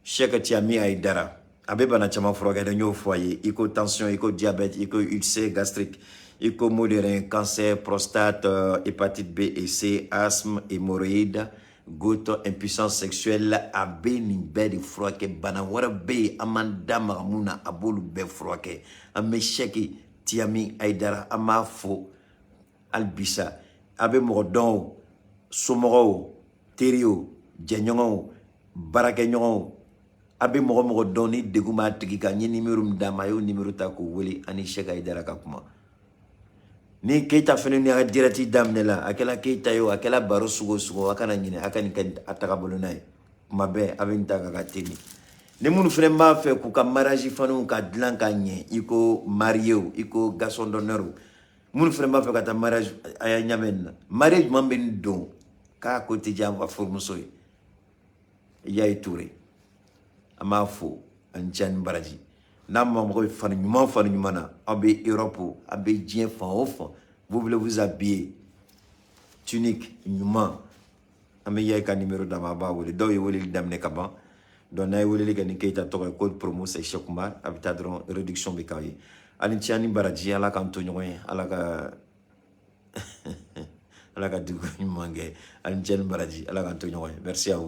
[SPEAKER 1] Cheikh Tiami Aidara. A bɛ bana caman furakɛ dɛ, n y'o fɔ a ye, i ko tension, i ko diabète, i ko ulcère gastrique, i ko maux de rein, cancer prostate, hépatite B et C, asthme, hémorroïde, goutte, impuissance sexuelle. A bɛ nin bɛɛ de furakɛ. Bana wɛrɛ bɛ yen, an m'an da maga mun na, a b'olu bɛɛ furakɛ. An bɛ Cheikh Tiami Aidara, an b'a fo hali bisa. A bɛ mɔgɔ dɔn o, somɔgɔw o, teri o, jɛɲɔgɔn o, baarakɛɲɔgɔn o, a bɛ mɔgɔ mɔgɔ dɔn ni degun b'a tigi kan, n ye nimero min d'a ma, a y'o nimero ta k'o wele, ani Cheikh Aidara ka kuma. Ni Keyita fɛnɛ ni a ka direct daminɛ la, a kɛla Keyita ye o, a kɛla baro sugu o sugu, a kana ɲinɛ, a ka nin kɛ a tagabolo n'a ye. Kuma bɛɛ a bɛ nin ta k'a ka teli. Ni minnu fɛnɛ b'a fɛ k'u ka mariage faniw ka dilan ka ɲɛ, i ko marié o, i ko garçon d'honneur o, minnu fɛnɛ b'a fɛ ka taa mariage, a y'a ɲɛ bɛ nin na. Marié jumɛn bɛ nin don k'a ko tɛ diya an ka furumuso ye? Yayi Touré, an b'a fo, ani cɛ ni baraji. N'a ma mɔgɔ bɛ fani ɲuman, fani ɲuman na, aw bɛ Europe, aw bɛ diɲɛ fan o fan, vous voulez vous habiller tunique ɲuman, an bɛ Yayi ka numéro d'a ma, a b'a wele. Dɔw ye weleli daminɛ ka ban. Donc n'a ye weleli kɛ ni Keyita tɔgɔ ye, code promo c'est Cheikh Oumar, a bɛ taa dɔrɔn, réduction bɛ k'aw ye. Hali ni ci ni baraji, Ala k'an to ɲɔgɔn ye, Ala ka dugu ɲuman kɛ. Hali ni ci ni baraji, Ala k'an to ɲɔgɔn ye. Merci à vous.